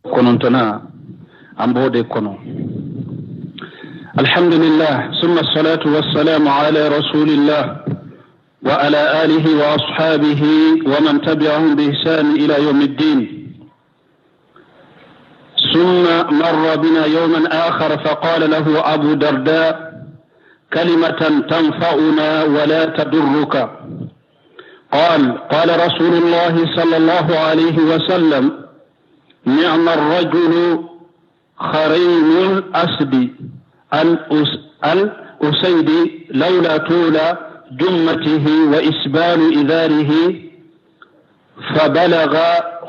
Kɔnɔntɔnnan an b'o de kɔnɔ. Alhamdulillah, summa salatu wassalamu ala rasulillah wa ala alihi wa ashabihi wa man tabi'ahum bi ihsan ila yawmiddin. ثم مر بنا يوما آخر فقال له أبو درداء: كلمة تنفعنا ولا تضرك. قال: قال رسول الله صلى الله عليه وسلم: نعم الرجل خريم الأسد الأسيد لولا طول جمته وإسبال إذاره، فبلغ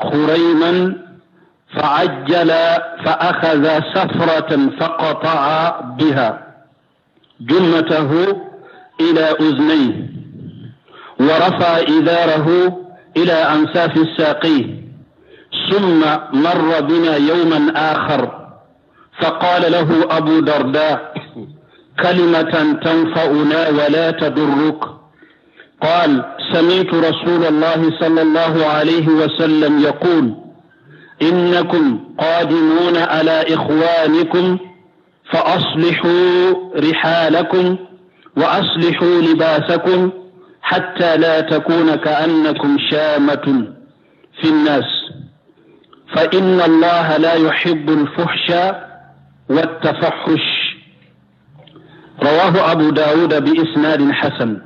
خريما فعجل فأخذ سفرة فقطع بها جمته إلى أذنيه، ورفع إذاره إلى أنساف الساقيه. ثم مر بنا يوما آخر فقال له أبو درداء: كلمة تنفعنا ولا تضرك. قال: سمعت رسول الله صلى الله عليه وسلم يقول: إنكم قادمون على إخوانكم، فأصلحوا رحالكم وأصلحوا لباسكم حتى لا تكون كأنكم شامة في الناس، فإن الله لا يحب الفحش والتفحش. رواه أبو داود بإسناد حسن.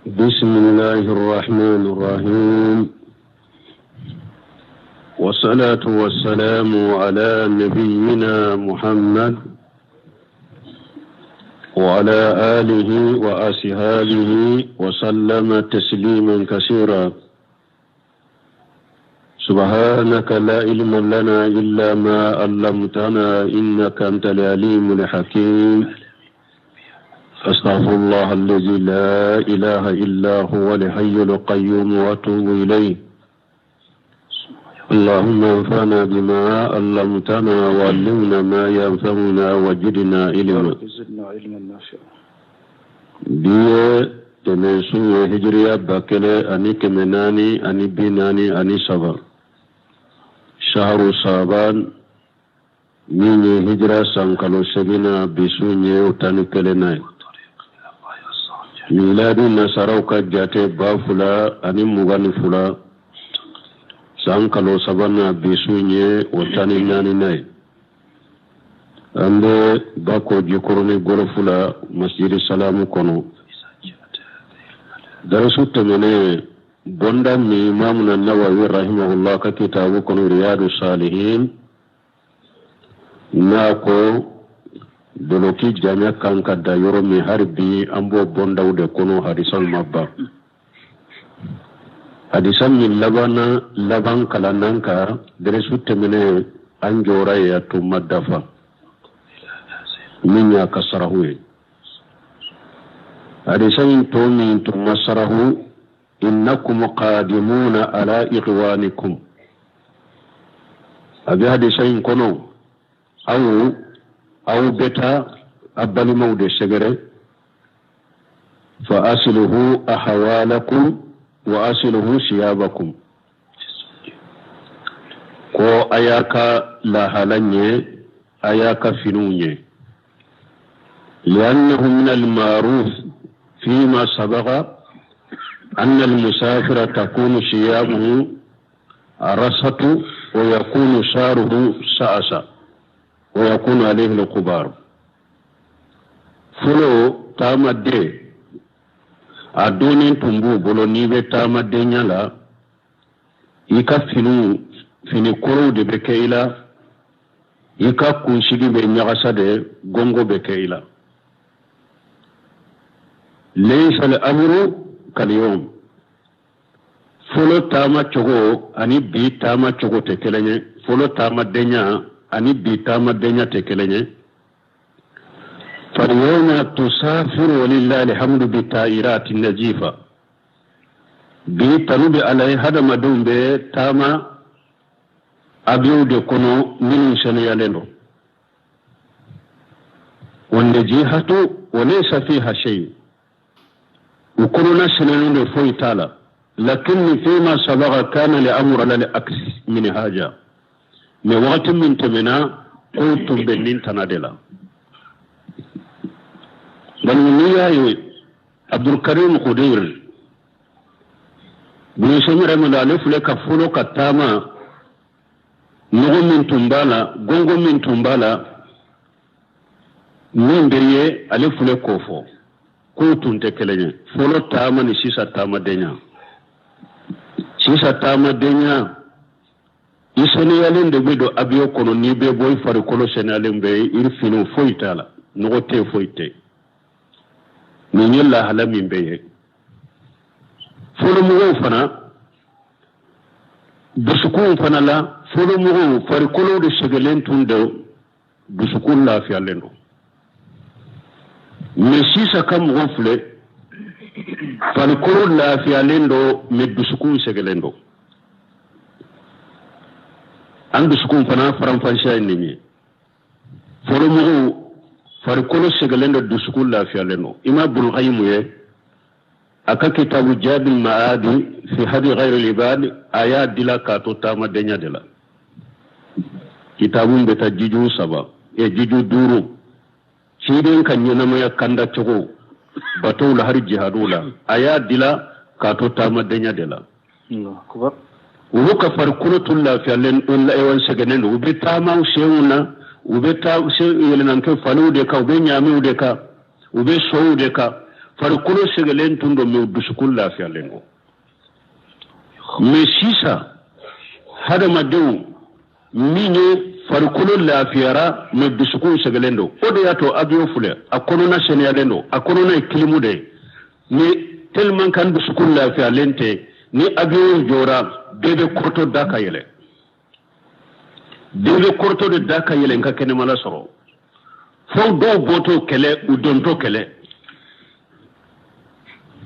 بسم الله الرحمن الرحيم، والصلاة والسلام على نبينا محمد وعلى آله وأصحابه وسلم تسليما كثيرا. سبحانك لا علم لنا إلا ما علمتنا إنك أنت العليم الحكيم. أستغفر الله الذي لا إله إلا هو الحي القيوم وأتوب إليه. اللهم انفعنا بما علمتنا وعلمنا ما ينفعنا وزدنا علما. Bi ye tɛnɛnsun ye, hijiriya 1443, shaharu saban, min ye hijira san kalo seginna, bi sun ye o 11nan ye. Miladi nasaraw ka jate, 2022 san kalo sabanan, bi sun ye o 14nan ye. An bɛ Bako Jikɔrɔni gɔlɔfu la, Masjidi Salamu kɔnɔ. Darasu tɛmɛnen, bonda min Imamuna Nawawi rahimahullah ka kitabu kɔnɔ, Riyadu Salihin, n'a ko doloki janya kan ka da yɔrɔ min, hali bi an b'o bondaw de kɔnɔ. Hadisaw ma ban. Hadisa min labanna laban kalannan ka darasu tɛmɛnen, an jɔra yen, a tun ma dafa, min y'a ka sarahu ye. Hadisa in tɔ min tun ma sarahu: innakum qadimuna ala ikhwanikum. A bɛ hadisa in kɔnɔ, aw bɛ taa a balimaw de sɛgɛrɛ. Fa aslihu ahwalakum wa aslihu siyabakum, ko a y'a ka lahala ɲɛ, a y'a ka finiw ɲɛ. لأنه من المعروف فيما سبق أن المسافر تكون ثيابه رثة ويكون شعره شعثا ويكون عليه الغبار. Fɔlɔ, taamaden a dɔnnen tun b'u bolo, n'i bɛ taamadenya la, i ka finiw, fini kɔrɔw de bɛ kɛ i la, i ka kunsigi bɛ ɲagasa de, gongo bɛ kɛ i la. Laysa al-amru kal-yawm. Fɔlɔ taama cogo ani bi taama cogo tɛ kelen ye. Fɔlɔ taamadenya ani bi taamadenya tɛ kelen ye. Falyawma tusafiru walillahi alhamdu bi ta'irati najifa. Bi, tanu bɛ Ala ye, hadamadenw bɛ taama avion de kɔnɔ minnu sanuyalen don. Wannajihatu wa laysa fiha shay, u kɔnɔna sanuyalen don, foyi t'a la. Lakin fima sabaga kana li amru ala al-aksi min haja. Mais wagati min tɛmɛna, kow tun bɛ nin tana de la. Balimaw, n'i y'a ye Abdulkarim Khudir Bulon yɛrɛ min ale filɛ ka fɔlɔ ka taama, nɔgɔ min tun b'a la, gɔngɔn min tun b'a la, min bɛ ye, ale filɛ k'o fɔ kow tun tɛ kelen ye. Fɔlɔ taama ni sisan taamadenya, sisan taamadenya, i seniyalen de bɛ don avion kɔnɔ. N'i bɛ bɔ, i farikolo seniyalen bɛ, i finiw foyi t'a la, nɔgɔ tɛ, foyi tɛ. Nin ye lahala min bɛ ye. Fɔlɔ mɔgɔw fana, dusukunw fana la, fɔlɔ mɔgɔw farikolo de sɛgɛlen tun don, dusukun lafiyalen don. Mais sisan ka mɔgɔ filɛ, farikolo lafiyalen don, mais dusukun sɛgɛlen don. An dusukun fana faranfasiya ye nin ye. Fɔlɔ mɔgɔw farikolo sɛgɛlen don, dusukun lafiyalen don. Imam Bulkayimu ye a ka kitabu Jadil Maadi fi hadi ghayril ibad, a y'a dila k'a to taamadenya de la. Kitabu bɛ taa jiju 3 e jiju 5, ciden ka ɲɛnamaya kanda cogo, batow la, hari jihadiw la, a y'a dila k'a to taamadenya de la. Olu ka farikolo tun lafiyalen sɛgɛnnen don, u bɛ taama senw na, u bɛ taa yɛlɛnnankɛ faliw de kan, u bɛ ɲaamiw de kan, u bɛ sow de kan. Farikolo sɛgɛlen tun don, mais dusukun lafiyalen don. Mais sisan hadamadenw min ye, farikolo lafiyara, mais dusukun sɛgɛlen don. O de y'a to avion filɛ, a kɔnɔna seniyalen don, a kɔnɔna ye clim de ye, mais tellement kan dusukun lafiyalen tɛ, ni avion jɔra, bɛɛ bɛ kɔrɔtɔ da ka yɛlɛ, bɛɛ bɛ kɔrɔtɔ de da ka yɛlɛ n ka kɛnɛmala sɔrɔ, fo dɔw bɔtɔ kɛlɛ, u dontɔ kɛlɛ.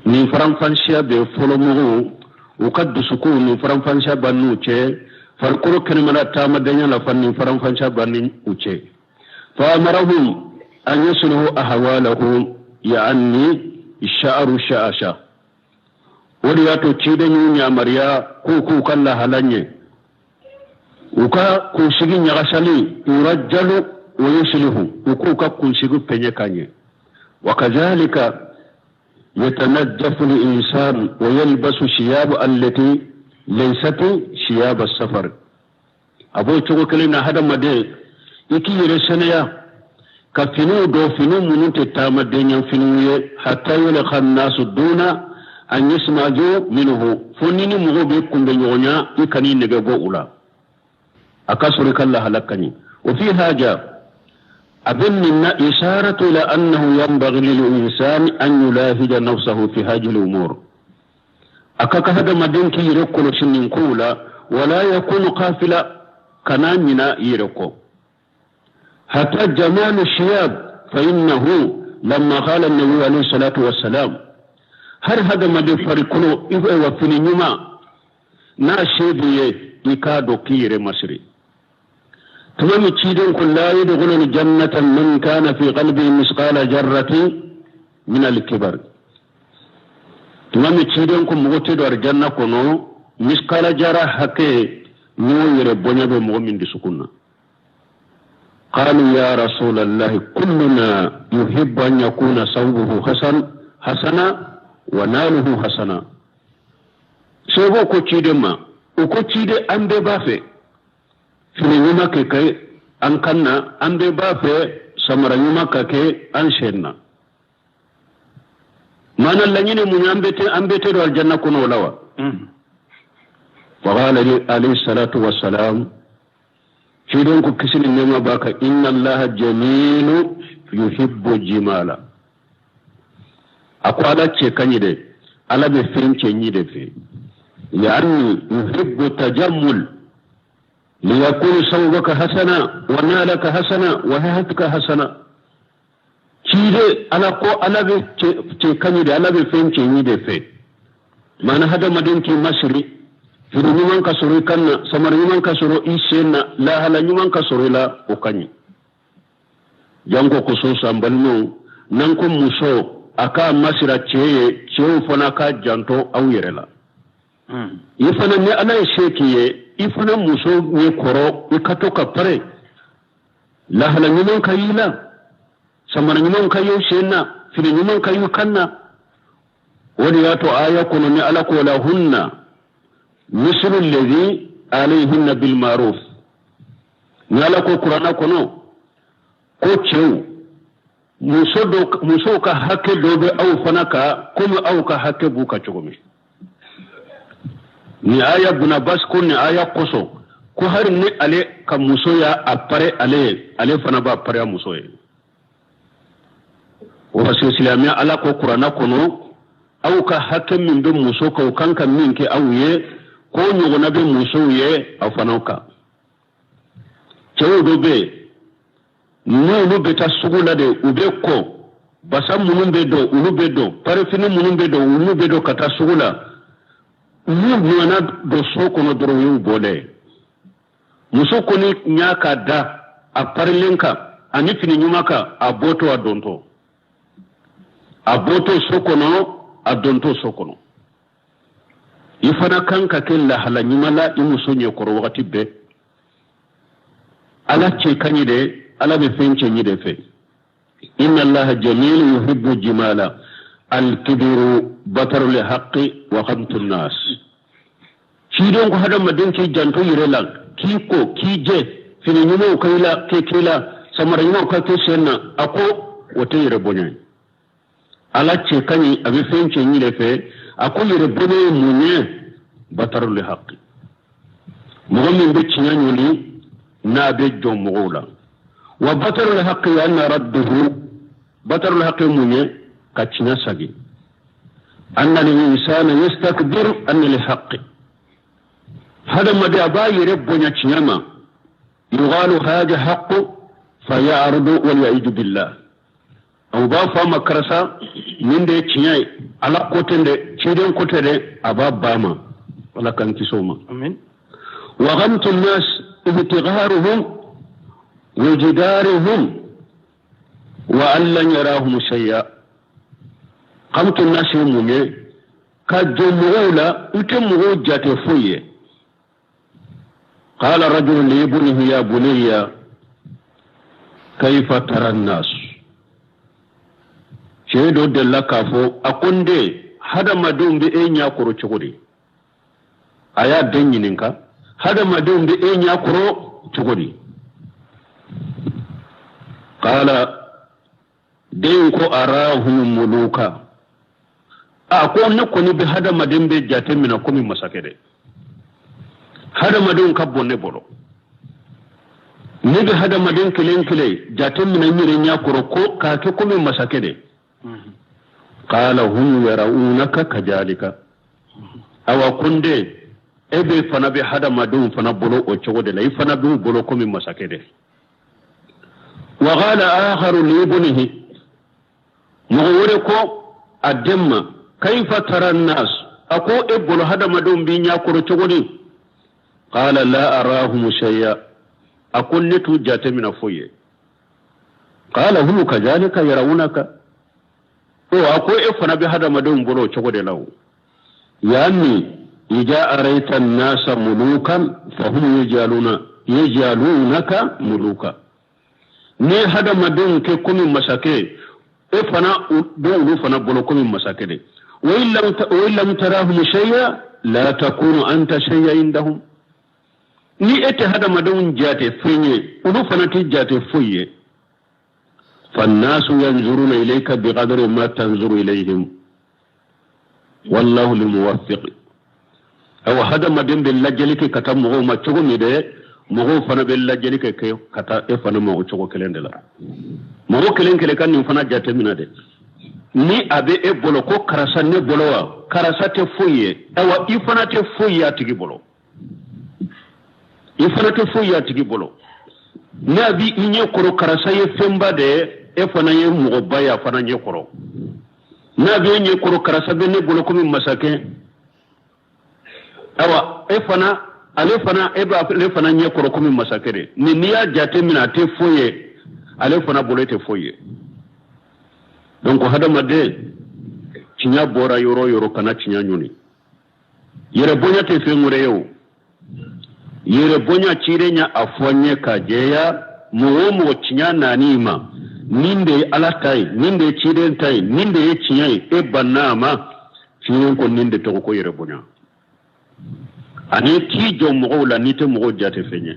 Nin faranfasiya bɛ fɔlɔ mɔgɔw u ka dusukun, nin faranfasiya b'a n'u cɛ. Farikolo kɛnɛmana taamadenya la fa, nin faranfasiya b'a ni u cɛ. Fa amarahum an yuslihu ahwalahum, yaani sha'aru sha'asha. O de y'a to ciden y'u yamaruya k'u k'u ka lahala ɲɛ, u ka kunsigi ɲagasali, yurajjalu wa yuslihu, u k'u ka kunsigi pɛɲɛ ka ɲɛ. Wa kazalika yatanajjafu al-insan wa yalbasu shiyab allati laysat shiyab as-safar. A b'o cogo kelen na, hadamaden i k'i yɛrɛ sɛnɛya ka finiw don, finiw minnu tɛ taamadenya finiw ye, hatta yulqa nasu duna an yasmaju minhu, fo ni ni mɔgɔw bɛ kunbɛ ɲɔgɔnya, i kan'i nɛgɛ bɔ u la, a ka sɔrɔ i ka lahala ka ɲi. O fi haja a bɛ nin na isharatu ila annahu yanbaghi lil insani an yulahija nafsahu fi hadhihi al umur. A ka kan hadamaden k'i yɛrɛ kɔlɔsi nin kow la, wala yakunu qafila, kana ɲina i yɛrɛ kɔ. Hatta jamalu shiyab, fa innahu lamma qala an-nabi alayhi salatu wassalam, har hadamaden farikolo i wa fini ɲuman n'a se b'i ye, i k'a dɔn k'i yɛrɛ masiri. Tuma min ciden ko la yadkhulu al-jannata man kana fi qalbihi misqala jarrati min al-kibar, tuma min ciden ko mɔgɔ tɛ don alijanna kɔnɔ miskala jara hakɛ n'o yɛrɛ bonya bɛ mɔgɔ min dusukun na. Qalu ya rasulallahi, kulluna yuhibbu an yakuna sawbuhu hasan hasana wa naluhu hasana. Sebo ko ciden ma, u ko ciden, an bɛɛ b'a fɛ fini ɲuman ka kɛ an kan na, an bɛɛ b'a fɛ samara ɲuman ka kɛ an sen na. Maana laɲini mun ye? An bɛɛ tɛ, an bɛɛ tɛ don aljanna kɔnɔ o la wa? Faqala alayhi salatu wassalam, ciden ko kisi ni nɛɛma b'a kan, inna allaha jamilu yuhibbu jimala. A ko Ala cɛ ka ɲi dɛ, Ala bɛ fɛn cɛ ɲi de fɛ, yaani yuhibbu tajammul liyakunu sawbaka hasana wa nalaka hasana wa hayatuka hasana. Ciden Ala ko Ala bɛ cɛ ka ɲi de, Ala bɛ fɛn cɛ ɲi de fɛ. Maana hadamaden k'i masiri, fini ɲuman ka sɔrɔ i kan na, samara ɲuman ka sɔrɔ i sen na, lahala ɲuman ka sɔrɔ i la, o ka ɲi. Janko khususan balimaw, n'an ko muso a k'a masira cɛ ye, cɛw fana k'a janto aw yɛrɛ la. I fana, ni Ala ye se k'i ye, I fana muso ɲɛ kɔrɔ, i ka to ka pare, lahala ɲuman ka y'i la, samara ɲuman ka y'u sen na, fini ɲuman ka y'u kan na. O de y'a to aya kɔnɔ ni Ala ko lahunna mislu lezi alayhinna bil ma'ruf. Ni Ala ko Kurana kɔnɔ ko cɛw, muso dɔ, musow ka hakɛ dɔ bɛ aw fana kan komi aw ka hakɛ b'u kan cogo min. Ni aya Buna Abbas ko ni aya kosɔn ko hali ni ale ka muso y'a a pare ale ye, ale fana b'a pare a muso ye o, parce que silamɛya, Ala ko Kuranna kɔnɔ, aw ka hakɛ min bɛ muso kan, o kan ka min kɛ aw ye, k'o ɲɔgɔnna bɛ musow ye aw fana kan. Cɛw dɔ bɛ yen, n'olu bɛ taa sugu la de, u bɛ kɔ basa minnu bɛ don, olu bɛ don parifini minnu bɛ don, olu bɛ don ka taa sugu la. N'u nana don so kɔnɔ dɔrɔn, u y'u bɔ dɛ. Muso kɔni ɲa ka da a parilen kan ani fini ɲuman kan, a bɔtɔ, a dontɔ, a bɔtɔ so kɔnɔ, a dontɔ so kɔnɔ. I fana kan ka kɛ lahala ɲuman la i muso ɲɛkɔrɔ wagati bɛɛ. Ala cɛ ka ɲi dɛ, Ala bɛ fɛn cɛ ɲi de fɛ. Inna Allaha jamil yuhibbu jimala. Alkibiru batarul haqqi wa ghamtu nas. Ciden ko hadamaden k'i janto yɛrɛ la, k'i ko, k'i jɛ, fini ɲumanw ka i la, kɛ k'i la, samara ɲumanw ka kɛ sen na, a ko o tɛ yɛrɛ bonya ye. Ala cɛ ka ɲi, a bɛ fɛn cɛ ɲi de fɛ. A ko yɛrɛ bonya ye mun ye? Batarul haqqi, mɔgɔ min bɛ tiɲɛ ɲini, n'a bɛ jɔn mɔgɔw la. Wa batarul haqqi anna radduhu. Batarul haqqi mun ye? Ka tiɲɛ sagi. Anna al-insana yastakbir an al-haqqi, hadamaden a b'a yɛrɛ bonya tiɲɛ ma. Yuqalu hada haqqu faya'rudu wal ya'idu billah. O b'a fɔ a ma: karisa, nin de ye tiɲɛ ye, Ala ko tɛ dɛ, ciden ko tɛ dɛ. A b'a ba ma. Ala k'an kisi o ma. Amin. Wa ghamtu nnas ibtigharuhum wa jidaruhum wa an lan yarahum shay'a. Ghamtu nnas ye mun ye? Ka jɔ mɔgɔw la, u tɛ mɔgɔw jate foyi ye. Qala rajulu li ibnihi ya bunayya kayfa tara nnas. Cɛ dɔ delila k'a fɔ a ko: n den, hadamadenw bɛ e ɲɛ kɔrɔ cogo di? A y'a den ɲininka: hadamadenw bɛ e ɲɛ kɔrɔ cogo di? Qala, den ko: arahum muluka. A ko ne kɔni bɛ hadamaden bɛ jate minɛ komi masakɛ dɛ. Hadamadenw ka bon ne bolo. Ne bɛ hadamaden kelen kelen jate minɛ n yɛrɛ ɲɛ kɔrɔ ko k'a kɛ komi masakɛ de. Qala hum yarawunaka kajalika. Awa, ko n den, e bɛ fana bɛ hadamadenw fana bolo o cogo de la, i fana b'u bolo komi masakɛ de. Wa qala akharu li ibnihi, mɔgɔ wɛrɛ ko a den ma: kaifa tara nas? A ko e bolo, hadamadenw b'i ɲɛ kɔrɔ cogo di? Qala la arahum shay'a. A ko ne t'u jate minɛ foyi ye. Qala hum kazalika yarawunaka. O a ko e fana bɛ hadamadenw bolo o cogo de la. O yani ida araita an-nasa mulukan fahum yajaluna yajalunaka muluka. Ni hadamadenw kɛ komi masakɛ, e fana bɛ olu fana bolo komi masakɛ de. Wa in lam tarahum shay'a la takunu anta shay'a indahum. Ni e tɛ hadamadenw jate fɛn ye, olu fana tɛ jate foyi ye. Fannasu yanzuruna ilayka biqadri ma tanzuru ilayhim wallahu limuwaffiq. Awa, hadamaden bɛ lajɛli kɛ ka taa mɔgɔw ma cogo min dɛ, mɔgɔw fana bɛ lajɛli kɛ ka taa e fana ma o cogo kelen de la. Mɔgɔ kelen kelen ka nin fana jate minɛ dɛ. Ni a bɛ e bolo ko karisa ne bolo wa, karisa tɛ foyi ye, awa, i fana tɛ foyi ye a tigi bolo, i fana tɛ foyi ye a tigi bolo. Ne a bi i ɲɛ kɔrɔ karisa ye fɛnba de ye, e fana ye mɔgɔba ye a fana ɲɛ kɔrɔ. N'a bɛ e ɲɛ kɔrɔ karisa bɛ ne bolo komi masakɛ, awa, e fana, ale fana, e b'ale fana ɲɛ kɔrɔ komi masakɛ de. Ni n'i y'a jate minɛ, a tɛ foyi ye ale fana bolo, e tɛ foyi ye. Donc hadamaden, tiɲɛ bɔra yɔrɔ o yɔrɔ, kana tiɲɛ ɲini. Yɛrɛ bonya tɛ fɛn wɛrɛ ye o. Yɛrɛ bonya ciden ye a fɔ n ye ka jɛya, mɔgɔ o mɔgɔ tiɲɛ nan'i ma, nin de ye Ala ta ye, nin de ye ciden ta ye, nin de ye tiɲɛ ye, e banna a ma, ciden ko nin de tɔgɔ ko yɛrɛ bonya. Ani t'i jɔ mɔgɔw la n'i tɛ mɔgɔw jate fɛn ye.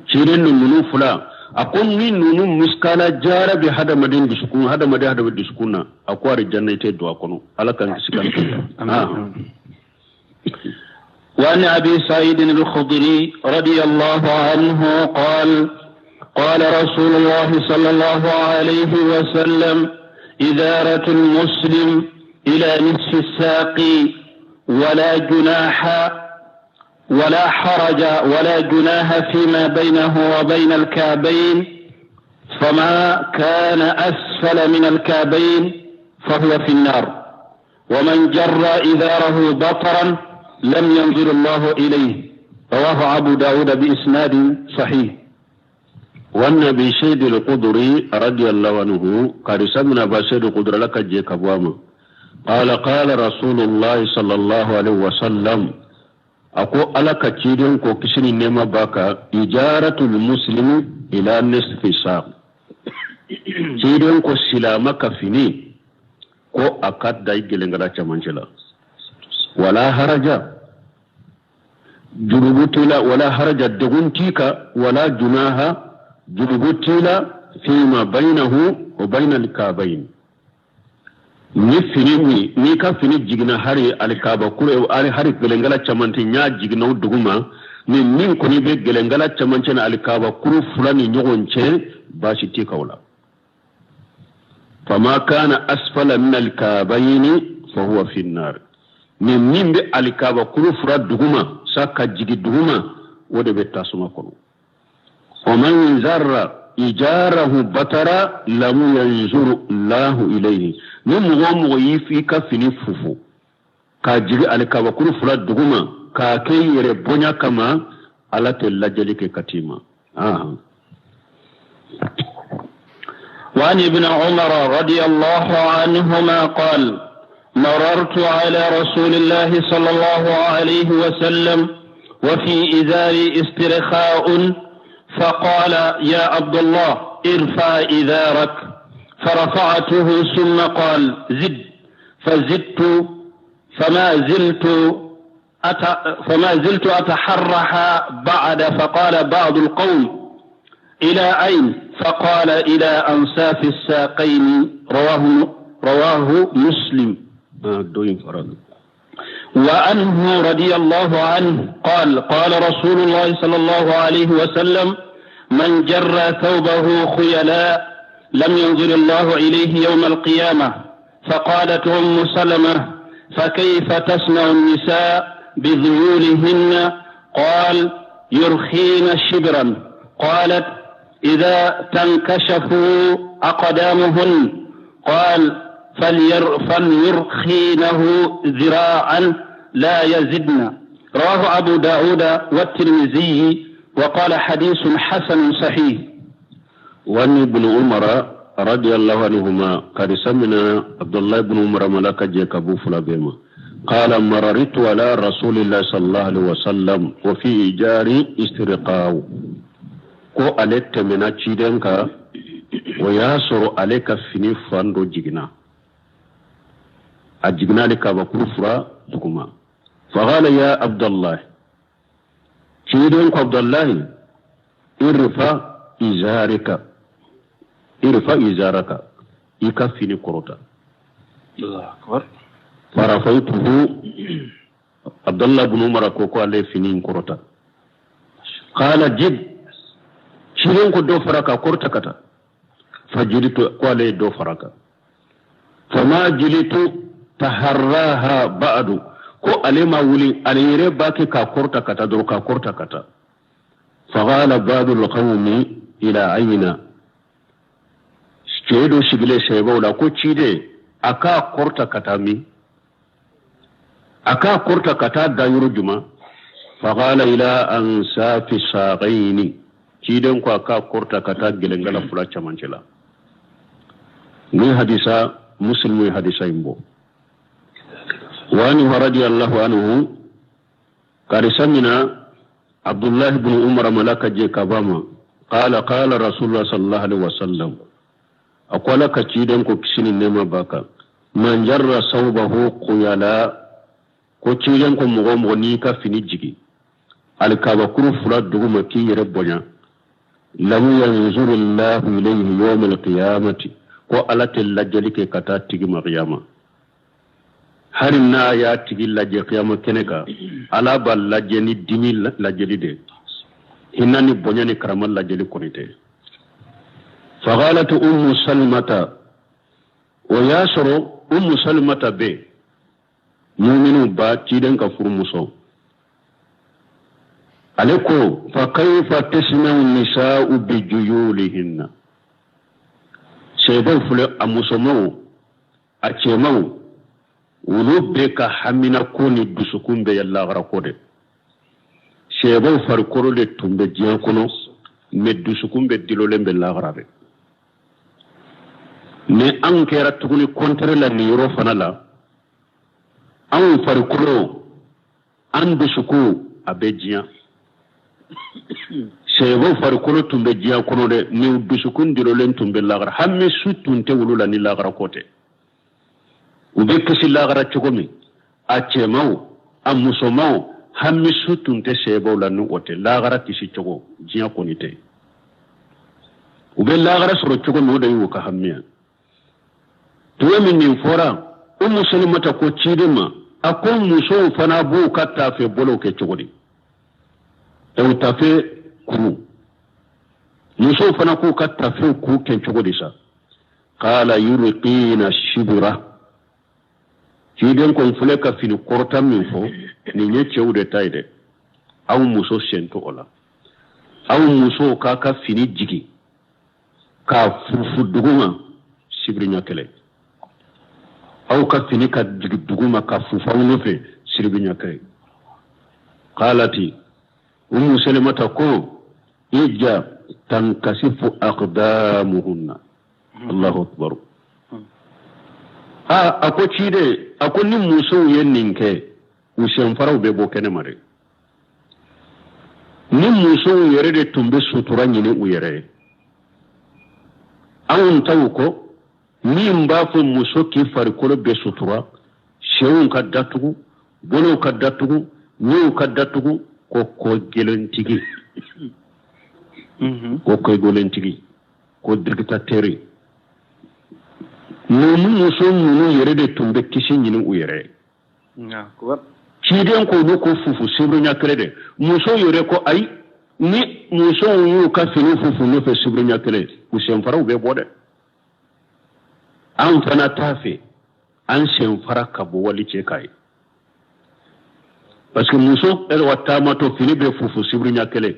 Ciden ni ninnu fila, a ko ni ninnu musikala jara bɛ hadamaden dusukun, hadamaden hadamaden dusukun na, a ko arijanna i tɛ don a kɔnɔ. Ala k'an kisi k'an kisi. وعن أبي سعيد الخدري رضي الله عنه قال قال رسول الله صلى الله عليه وسلم إزارة المسلم إلى نصف الساق ولا جناح ولا حرج ولا جناح فيما بينه وبين الكعبين، فما كان أسفل من الكعبين فهو في النار، ومن جر إزاره بطرا لم ينظر الله إليه. رواه أبو داود بإسناد صحيح. وعن أبي سعيد الخدري رضي الله عنه قال سمنا أبا سعيد الخدري لك جيك أبواما قال قال رسول الله صلى الله عليه وسلم أكو ألك تشيدن كو كسني نما باكا إجارة المسلم إلى نصف ساق تشيدن كو سلامك فيني كو أكاد داي جلنغلا چمانچلا ولا هرج جنوبتلا ولا هرج دغنتيكا ولا جناها جنوبتلا فيما بينه وبين الكعبين. Ni fini min n'i ka fini jiginna hari alikaba kure ari hari gɛlɛngala camancɛ n y'a jiginna o duguma, ni min kɔni bɛ gɛlɛngala camancɛ ni alikaba kuru fila ni ɲɔgɔn cɛ, baasi t'i kan o la. Fama kana asfala min alikabayini fahuwa fi nar. Ni min bɛ alikaba kuru fila duguma sa ka jigin duguma, o de bɛ tasuma kɔnɔ. Wa man zarra ijarahu batara lam yanzuru lahu ilayhi. Ni mɔgɔ o mɔgɔ y'i ka fini fufu k'a jigi alikabakuru fila duguma k'a kɛ i yɛrɛ bonya kama, Ala tɛ lajɛli kɛ ka t'i ma. وعن ابن عمر رضي الله عنهما قال مررت على رسول الله صلى الله عليه وسلم وفي إزاري استرخاء فقال يا عبد الله ارفع إزارك، فرفعته ثم قال زد، فزدت فما زلت أتحرح بعد. فقال بعض القوم إلى أين؟ فقال إلى أنصاف الساقين. رواه مسلم. وعنه رضي الله عنه قال قال رسول الله صلى الله عليه وسلم من جر ثوبه خيلاء لم ينظر الله إليه يوم القيامة. فقالت أم سلمة فكيف تصنع النساء بذيولهن؟ قال يرخين شبرا. قالت إذا تنكشف أقدامهن. قال فليرخينه ذراعا لا يزدن. رواه أبو داود والترمذي وقال حديث حسن صحيح. وعن ابن عمر رضي الله عنهما قال سمنا عبد الله بن عمر ملك جيك أبو فلابيما قال مررت على رسول الله صلى الله عليه وسلم وفي إيجار استرقاء ko ale tɛmɛna ciden kan, o y'a sɔrɔ ale ka fini fan dɔ jiginna, a jiginna ale kabakuru fura duguma. Faqala ya Abdallah, ciden ko Abdallahi irfa izarika, irfa izaraka, i ka fini kɔrɔta. Farafaytuhu, Abdallah bin Umar ko ko ale fini kɔrɔta. Qala jid, ciden ko dɔ fara ka kɔrɔta ka taa. Fajilitu, ko ale dɔ fara kan. Fama jilitu taharraha ba'du, ko ale ma wuli, ale yɛrɛ b'a kɛ k'a kɔrɔta ka taa dɔrɔn, k'a kɔrɔta ka taa. Faqala ba'du alqawmi ila ayna, cɛ dɔ sigilen sɛbɛw la ko ciden a k'a kɔrɔta ka taa min, a k'a kɔrɔta ka taa da yɔrɔ jumɛn? Faqala ila ansafi saqaini, ciden ko a k'a kɔrɔta ka taa gɛlɛngala fila cɛmancɛ la. Ni hadisa Muslim ye hadisa in bɔ. Wa anhu radiyallahu anhu karisa mina Abdullahi bin Umar ma, Ala ka jɛ ka b'a ma, qala qala Rasulullah sallallahu alaihi wasallam, a ko Ala ka ciden ko, kisi ni nɛɛma b'a kan, man jarra sawbahu khuyala, ko ciden ko mɔgɔ o mɔgɔ n'i ka fini jigi alikabakuru fila duguma k'i yɛrɛ bonya, lam yanzuru llahu ilayhi yawma alqiyamati, ko Ala tɛ lajɛli kɛ ka taa tigi ma kiyama. Hali n'a y'a tigi lajɛ kiyama kɛnɛ kan, Ala b'a lajɛ ni dimi lajɛli de, hinɛ ni bonya ni karama lajɛli kɔni tɛ. Faqalat Ummu Salmata, o y'a sɔrɔ Ummu Salmata bɛ muminu ba, ciden ka furumuso, ale ko: fa kayfa tasnau nisa'u bi juyulihinna? Sahabaw filɛ, a musomanw, a cɛmanw, olu bɛɛ ka hamina ko ni dusukun bɛɛ ye lahara ko de. Sahabaw farikolo de tun bɛ diɲɛ kɔnɔ, mais dusukun bɛɛ dulolen bɛ lahara de. Ni anw kɛra tuguni contraire la nin yɔrɔ fana la, anw farikolo, an dusukun, a bɛ diɲɛ. Sahabaw farikolo tun bɛ diɲɛ kɔnɔ dɛ, ni dusukun dulolen tun bɛ lahara. Hami su tun tɛ olu la ni lahara ko tɛ. U bɛ kisi lahara cogo min, a cɛmanw, a musomanw, hami su tun tɛ sahabaw la ni o tɛ. Lahara kisi cogo, diɲɛ kɔni tɛ. U bɛ lahara sɔrɔ cogo min, o de y'u ka hamiya. Tuma min nin fɔra, Umu Salimata ko ciden ma, a ko musow fana b'u ka taafe bolow kɛ cogo di? O taafe kuru, musow fana k'u ka taafew k'u kɛ cogo di sa? Qala yurqina shibra. Ciden ko n filɛ ka fini kɔrɔta min fɔ nin ye, cɛw de ta ye dɛ, aw muso sen t'o la. Aw musow k'a ka fini jigi k'a fufu duguma sibiri ɲɛ kelen. Aw ka fini ka jigi duguma ka fufu aw nɔfɛ sibiri ɲɛ kelen. Qalati Umu Salimata ko ija tankasifu aqdamuhunna. Allahu akbar! A a ko ciden, a ko ni musow ye nin kɛ, u senfaraw bɛ bɔ kɛnɛma dɛ. Ni musow yɛrɛ de tun bɛ sutura ɲini u yɛrɛ ye, anw taw ko min b'a fɔ muso k'i farikolo bɛɛ sutura, senw ka datugu, bolow ka datugu, ɲɛw ka datugu, ko ko gɛlɛntigi, ko ko gɛlɛntigi, ko dictateur. Ninnu muso ninnu yɛrɛ de tun bɛ kisi ɲini u yɛrɛ ye. Ciden ko olu ko fufu sibiriɲa kelen dɛ. Musow yɛrɛ ko ayi, ni musow y'u ka fini fufu nɔfɛ sibiriɲa kelen, u senfaraw bɛ bɔ dɛ. An fana t'a fɛ an senfara ka bɔ wali cɛ k'a ye, parce que muso ɛwa taamatɔ, fini bɛ fufu sibiriɲa kelen,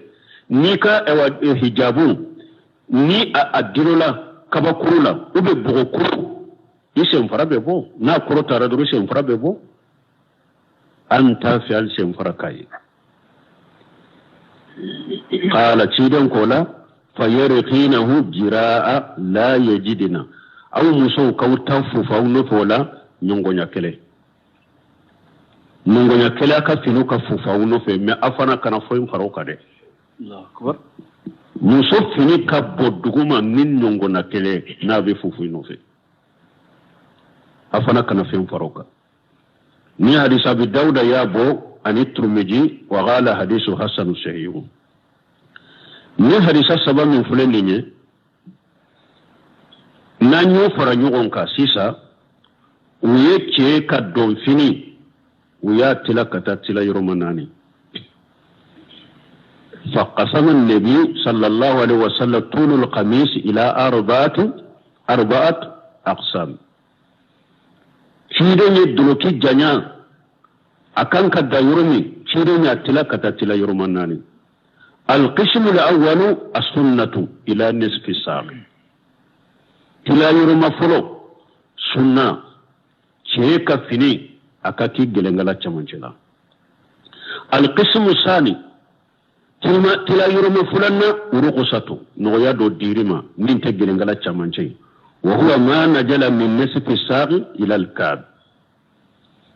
n'i ka ɛwa hijabu ni a dirola kabakuru la ou bien bɔgɔkuru, i senfara bɛ bɔ. N'a kɔrɔ taara dɔrɔn, senfara bɛ bɔ. An t'a fɛ an senfara k'a ye. Qala, ciden ko la fayarqinahu jiraa la yajidina, aw musow k'aw ta fufu aw nɔfɛ o la ɲɔgɔnya kelen, ɲɔgɔnya kelen, a ka finiw ka fufu aw nɔfɛ, mais a fana kana foyi fara o kan dɛ. Muso fini ka bɔ duguma ni ɲɔgɔnna kelen n'a bɛ fufu i nɔfɛ, a fana kana fɛn fara o kan. Ni hadisa Abi Dawuda y'a bɔ ani Turumiji, wa qala hadisu hasanu sahihu. Ni hadisa saba min filɛ nin ye, n'an y'o fara ɲɔgɔn kan sisan, u ye cɛ ka dɔnfini, u y'a tila ka taa tila yɔrɔma naani. فقسم النبي صلى الله عليه وسلم طول القميص إلى أربعة أقسام. Ciden ye doloki janya a kan ka da yɔrɔ min, ciden y'a tila ka taa tila yɔrɔma naani. القسم الأول السنة إلى نصف الساق. Tila yɔrɔma fɔlɔ, sunna, cɛ ka fini a ka k'i gɛlɛnkala cɛmancɛ la. القسم الثاني, tila yɔrɔma filanan, رخصة, nɔgɔya dɔ dir'i ma min tɛ gɛlɛnkala cɛmancɛ ye. وهو ما نزل من نصف الساق إلى الكعب,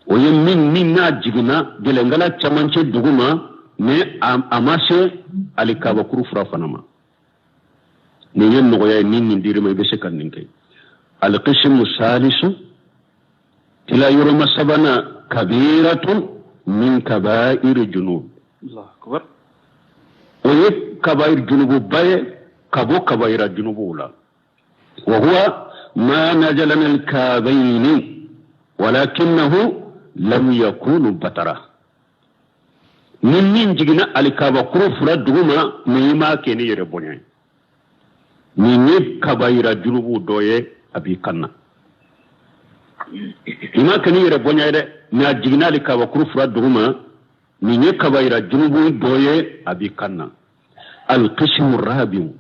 o ye min n'a jiginna gɛlɛnkala cɛmancɛ duguma. Mais a ma se alikabakuru fura fana ma. Nin ye nɔgɔya ye, ni nin dir'i ma, i bɛ se ka nin kɛ. Alqismu salisu, tila yɔrɔma sabanan, kabiratun min kabairi junub, o ye kabair junububa ye ka bɔ kabaira junubuw la. Wa huwa ma nazala min alkabayni walakinahu lam yakunu batara. Ni min jiginna alikabakuru fila duguma, mais i m'a kɛ ni yɛrɛ bonya ye, nin ye kabayira junubu dɔ ye, a b'i kan na. I m'a kɛ ni yɛrɛ bonya ye dɛ, mais a jiginna alikabakuru fila duguma, nin ye kabayira junubu dɔ ye, a b'i kan na. Alqismu rabiu,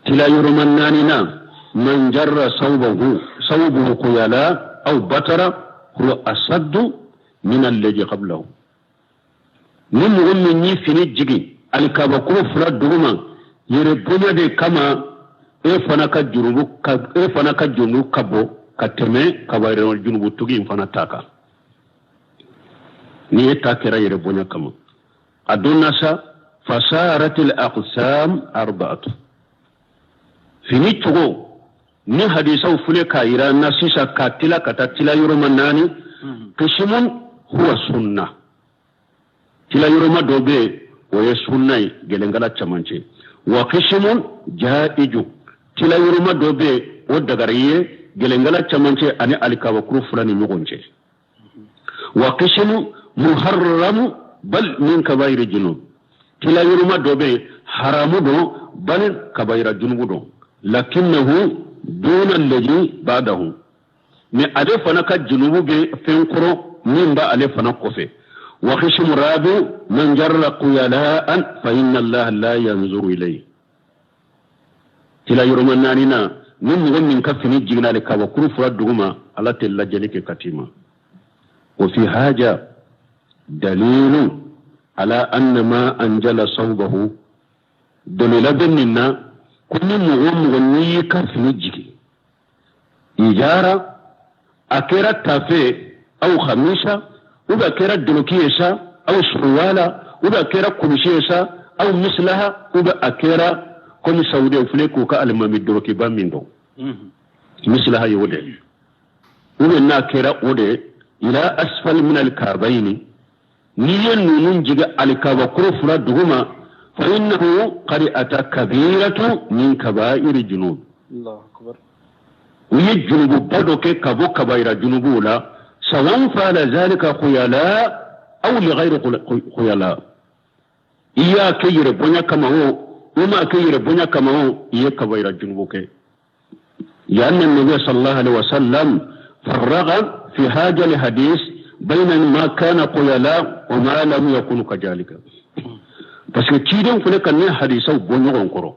tila yɔrɔma naaninan, man jarra sawbahu sawbuhu khuyala aw batara huwa asaddu min alladhi qablahu. Ni mɔgɔ min y'i fini jigin alikabakuru fila duguma yɛrɛ bonya de kama, e fana ka jurumu ka e fana ka jurumu ka bon ka tɛmɛ kabayira junubutigi in fana ta kan. Ni e ta kɛra yɛrɛ bonya kama, a donna sa. Fasaratil aqsam arba'atu. Fini cogo ni hadisaw filɛ k'a yira n na sisan, ka tila ka taa tila yɔrɔma naani. Qismun huwa sunna, tila yɔrɔma dɔ bɛ yen, o ye sunna ye gɛlɛnkala cɛmancɛ. Wa qismun jaiju, tila yɔrɔma dɔ bɛ yen, o dagari ye gɛlɛnkala cɛmancɛ ani alikabakuru fila ni ɲɔgɔn cɛ. Wa qismu muharramu bal min kabairi junub, tila yɔrɔma dɔ bɛ yen, haramu don, bal kabayira junubu don, lakinnahu duna alladhi ba'dahu, mais ale fana ka junubu bɛ fɛn kɔrɔ min b'ale fana kɔfɛ. Wa qismu rabi man jarra khuyala'an fa inna allaha la yanzuru ilayhi. Tila yɔrɔma naani na, ni mɔgɔ min ka fini jiginna ale kabakuru fila duguma, Ala tɛ lajɛli kɛ ka t'i ma. Wa fi haja dalilu ala anna ma anjala sawbahu, dalila bɛ nin na ko ni mɔgɔ o mɔgɔ n'i y'i ka fini jigin ijara, a kɛra tafe aw khamisa, ou bien a kɛra doloki ye sa, aw surwala, ou bien a kɛra kulusi ye sa, aw mislaha, ou bien a kɛra komi saudiya filɛ k'u ka alimami dolokiba min dɔn, mislaha ye o de, ou bien n'a kɛra o de ila asfal min alkabayni, n'i ye ninnu jigin alikabakuru fila duguma, fa innahu qad ata kabiratu min kabairi junub, u ye junububa dɔ kɛ ka bɔ kabayira junubuw la. Sawan fala zalika khuyala aw li ghayri khuyala, i y'a kɛ yɛrɛ bonya kama o, i m'a kɛ yɛrɛ bonya kama o, i ye kabayira junubu kɛ. لأن النبي صلى الله عليه وسلم فرق في هذا الحديث بين ما كان خيلاء وما لم يكن كذلك. Parce que ciden filɛ ka nin hadisaw bɔ ɲɔgɔn kɔrɔ,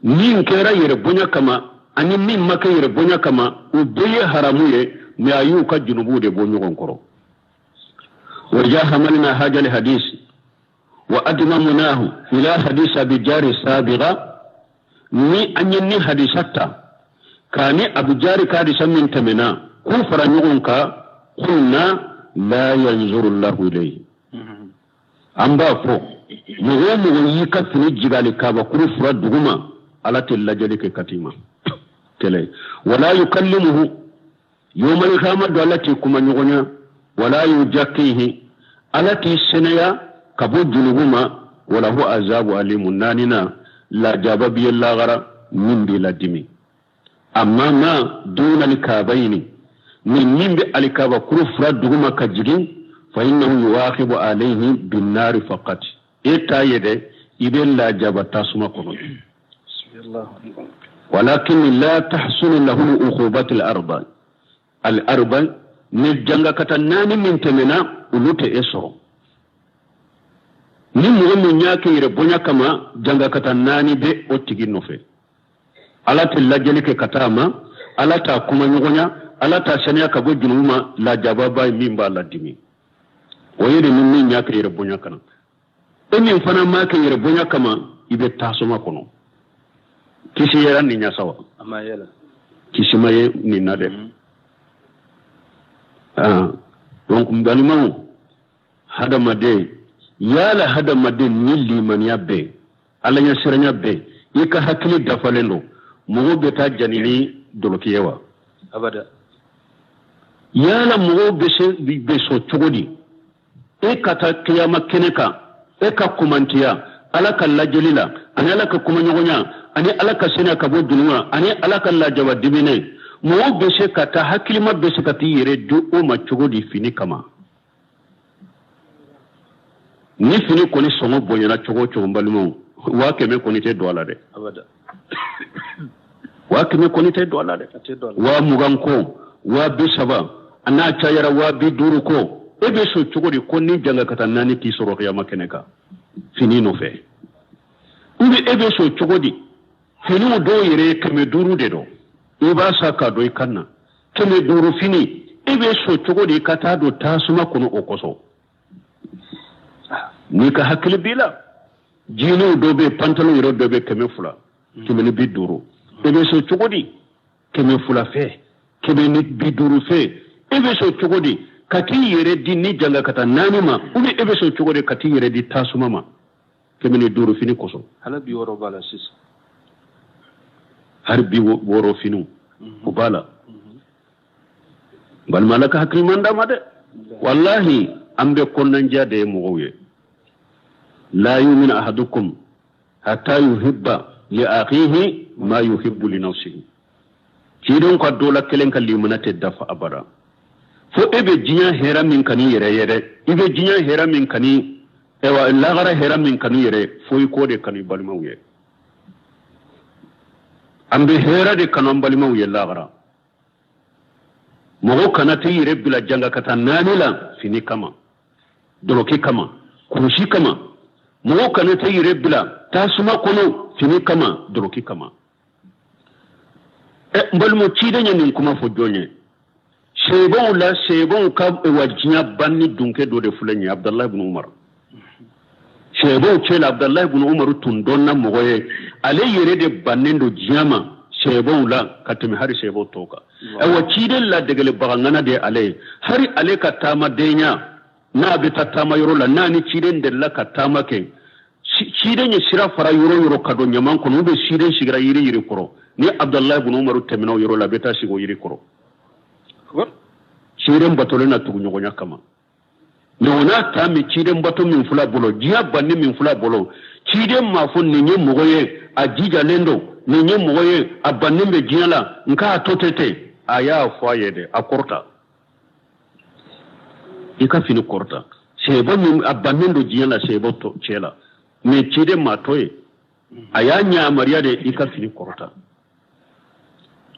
min kɛra yɛrɛ bonya kama ani min ma kɛ yɛrɛ bonya kama, u bɛɛ ye haramu ye, mais a y'u ka junubuw de bɔ ɲɔgɔn kɔrɔ. وإذا حملنا هذا الحديث وأدممناه إلى حديث أبي جاري السابقة، ni an ye ni hadisa ta ka ni Abu Jari ka hadisa min tɛmɛna k'u fara ɲɔgɔn kan, qulna la yanzuru Allahu ilayhi, an b'a fɔ mɔgɔ o mɔgɔ y'i ka fini jigin alikabakuru fura duguma, Ala tɛ lajɛli kɛ ka t'i ma kɛlɛ. Wala yukallimuhu yawmal qiyamah, don Ala t'i kuma ɲɔgɔnya. Wala yujakkihi, Ala t'i sɛnɛya ka bɔ junubu ma. Walahu azabu alimu, naanina lajaba b'i ye lagara min b'i ladimi. Amma ma duna alkabayni, ni min bɛ alikabakuru fura duguma ka jigin, fa innahu yuwaqibu alayhi binnari faqat, e t'a ye dɛ, i bɛ lajaba tasuma kɔnɔ. Walakin la tahsulu lahu uqubat al-arba al-arba, ni jangakata naani min tɛmɛna, olu tɛ e sɔrɔ. Ni mɔgɔ min y'a kɛ yɛrɛ bonya kama, jangakata naani bɛ o tigi nɔfɛ. Ala tɛ lajɛli kɛ ka taa ma, Ala t'a kuma ɲɔgɔnya, Ala t'a saniya ka bɔ junubu ma, lajababa ye min b'a ladimi. O ye de ni min y'a kɛ yɛrɛ bonya kana. E min fana m'a kɛ yɛrɛ bonya kama, i bɛ tasuma kɔnɔ. Kisi yɛrɛ nin ɲɛ sa wa, kisi ma ye nin na dɛ. Donc n balimaw, Hadamaden, yala hadamaden ni limaniya bɛ, Ala ɲɛsiranya bɛ, i ka hakili dafalen don, mɔgɔw bɛ taa jani ni dɔlɔki ye wa? Abada. Yala mɔgɔw bɛ se bɛ sɔn cogo di e ka taa kiyama kɛnɛ kan, e ka kumantiya Ala ka lajɛli la, ani Ala ka kumaɲɔgɔnya, ani Ala ka seniya ka bɔ junumu na, ani Ala ka lajaba diminɛ? Mɔgɔw bɛ se ka taa, hakilima bɛ se ka t'i yɛrɛ di o ma cogo di fini kama? Ni fini kɔni sɔngɔ bonyana cogo o cogo, n balimaw, 100 000 kɔni tɛ don a la dɛ. 100 000 kɔni tɛ don a la dɛ. 20 000 ko, 30 000, a n'a cayara 50 000 ko. E bɛ sɔn cogo di ko ni janga ka taa naani k'i sɔrɔ kiyama kɛnɛ kan fini nɔfɛ? Ou bien e bɛ sɔn cogo di, finiw dɔw yɛrɛ ye 500 de don, i b'a san k'a don i kan na, 500 fini, e bɛ sɔn cogo di ka taa don tasuma kɔnɔ o kosɔn? N'i ka hakili b'i la, jiniw dɔ bɛ yen, pantalon yɛrɛ dɔ bɛ 200, 150, e bɛ sɔn cogo di 200 fɛ, 150 fɛ? E bɛ sɔn cogo di ka t'i yɛrɛ di ni janga ka taa naani ma? Ou bien e bɛ sɔn cogo di ka t'i yɛrɛ di tasuma ma 150 fini kosɔn? Hali 60 b'a la sisan. Hali 60 finiw o b'a la. Balima, Ala ka hakiliman d'a ma dɛ. Walahi, an bɛ kɔnɔnandiya de ye mɔgɔw ye. La yuminu ahadukum hatta yuhibba li akhihi ma yuhibbu li nafsihi. Cidenw ka dɔ la kelen ka limana tɛ dafa abada fo e bɛ diɲɛ hɛrɛ min kanu yɛrɛ ye dɛ, i bɛ diɲɛ hɛrɛ min kanu, ayiwa, lagara hɛrɛ min kanu yɛrɛ, fo i k'o de kanu i balimaw ye. An bɛ hɛrɛ de kanu an balimaw ye lagara. Mɔgɔ kana t'i yɛrɛ bila janga ka taa naani la fini kama, dɔlɔki kama, kurusi kama. Mɔgɔ kana t'i yɛrɛ bila tasuma kɔnɔ fini kama, dɔlɔki kama. Ɛ, n balimaw, ciden ye nin kuma fɔ jɔn ye? Seebaw la, seebaw ka wa diɲɛ banni dunkɛ dɔ de filɛ nin ye, Abudalayi ibn Umar. Seebaw cɛ la, Abudalayi ibn Umar tun dɔnna mɔgɔ ye, ale yɛrɛ de bannen don diɲɛ ma seebaw la ka tɛmɛ hali seebaw tɔw kan. Ayiwa, ciden ladegelebaga ŋana de ye ale ye. Hali ale ka taamadenya, n'a bɛ taa taama yɔrɔ la, n'a ni ciden delila ka taama kɛ, ciden ye sira fara yɔrɔ yɔrɔ ka don ɲaman kɔnɔ, ou bien ciden sigira yiri yiri kɔrɔ, ni Abudalayi ibn Umar tɛmɛna o yɔrɔ la, a bɛ taa sigi o yiri kɔrɔ, ciden batolen na tuguɲɔgɔnya kama. Mais o n'a ta min, ciden bato min fila bolo, diɲɛ banni min fila bolo, ciden m'a fɔ nin ye mɔgɔ ye a jijalen don, nin ye mɔgɔ ye a bannen bɛ diɲɛ la, n k'a to ten ten. A y'a fɔ a ye dɛ, a kɔrɔta, i ka fini kɔrɔta. Sɛbɔ min a bannen don diɲɛ la, sɛbɔ cɛ la, mais ciden m'a to yen, a y'a yamaruya de, i ka fini kɔrɔta.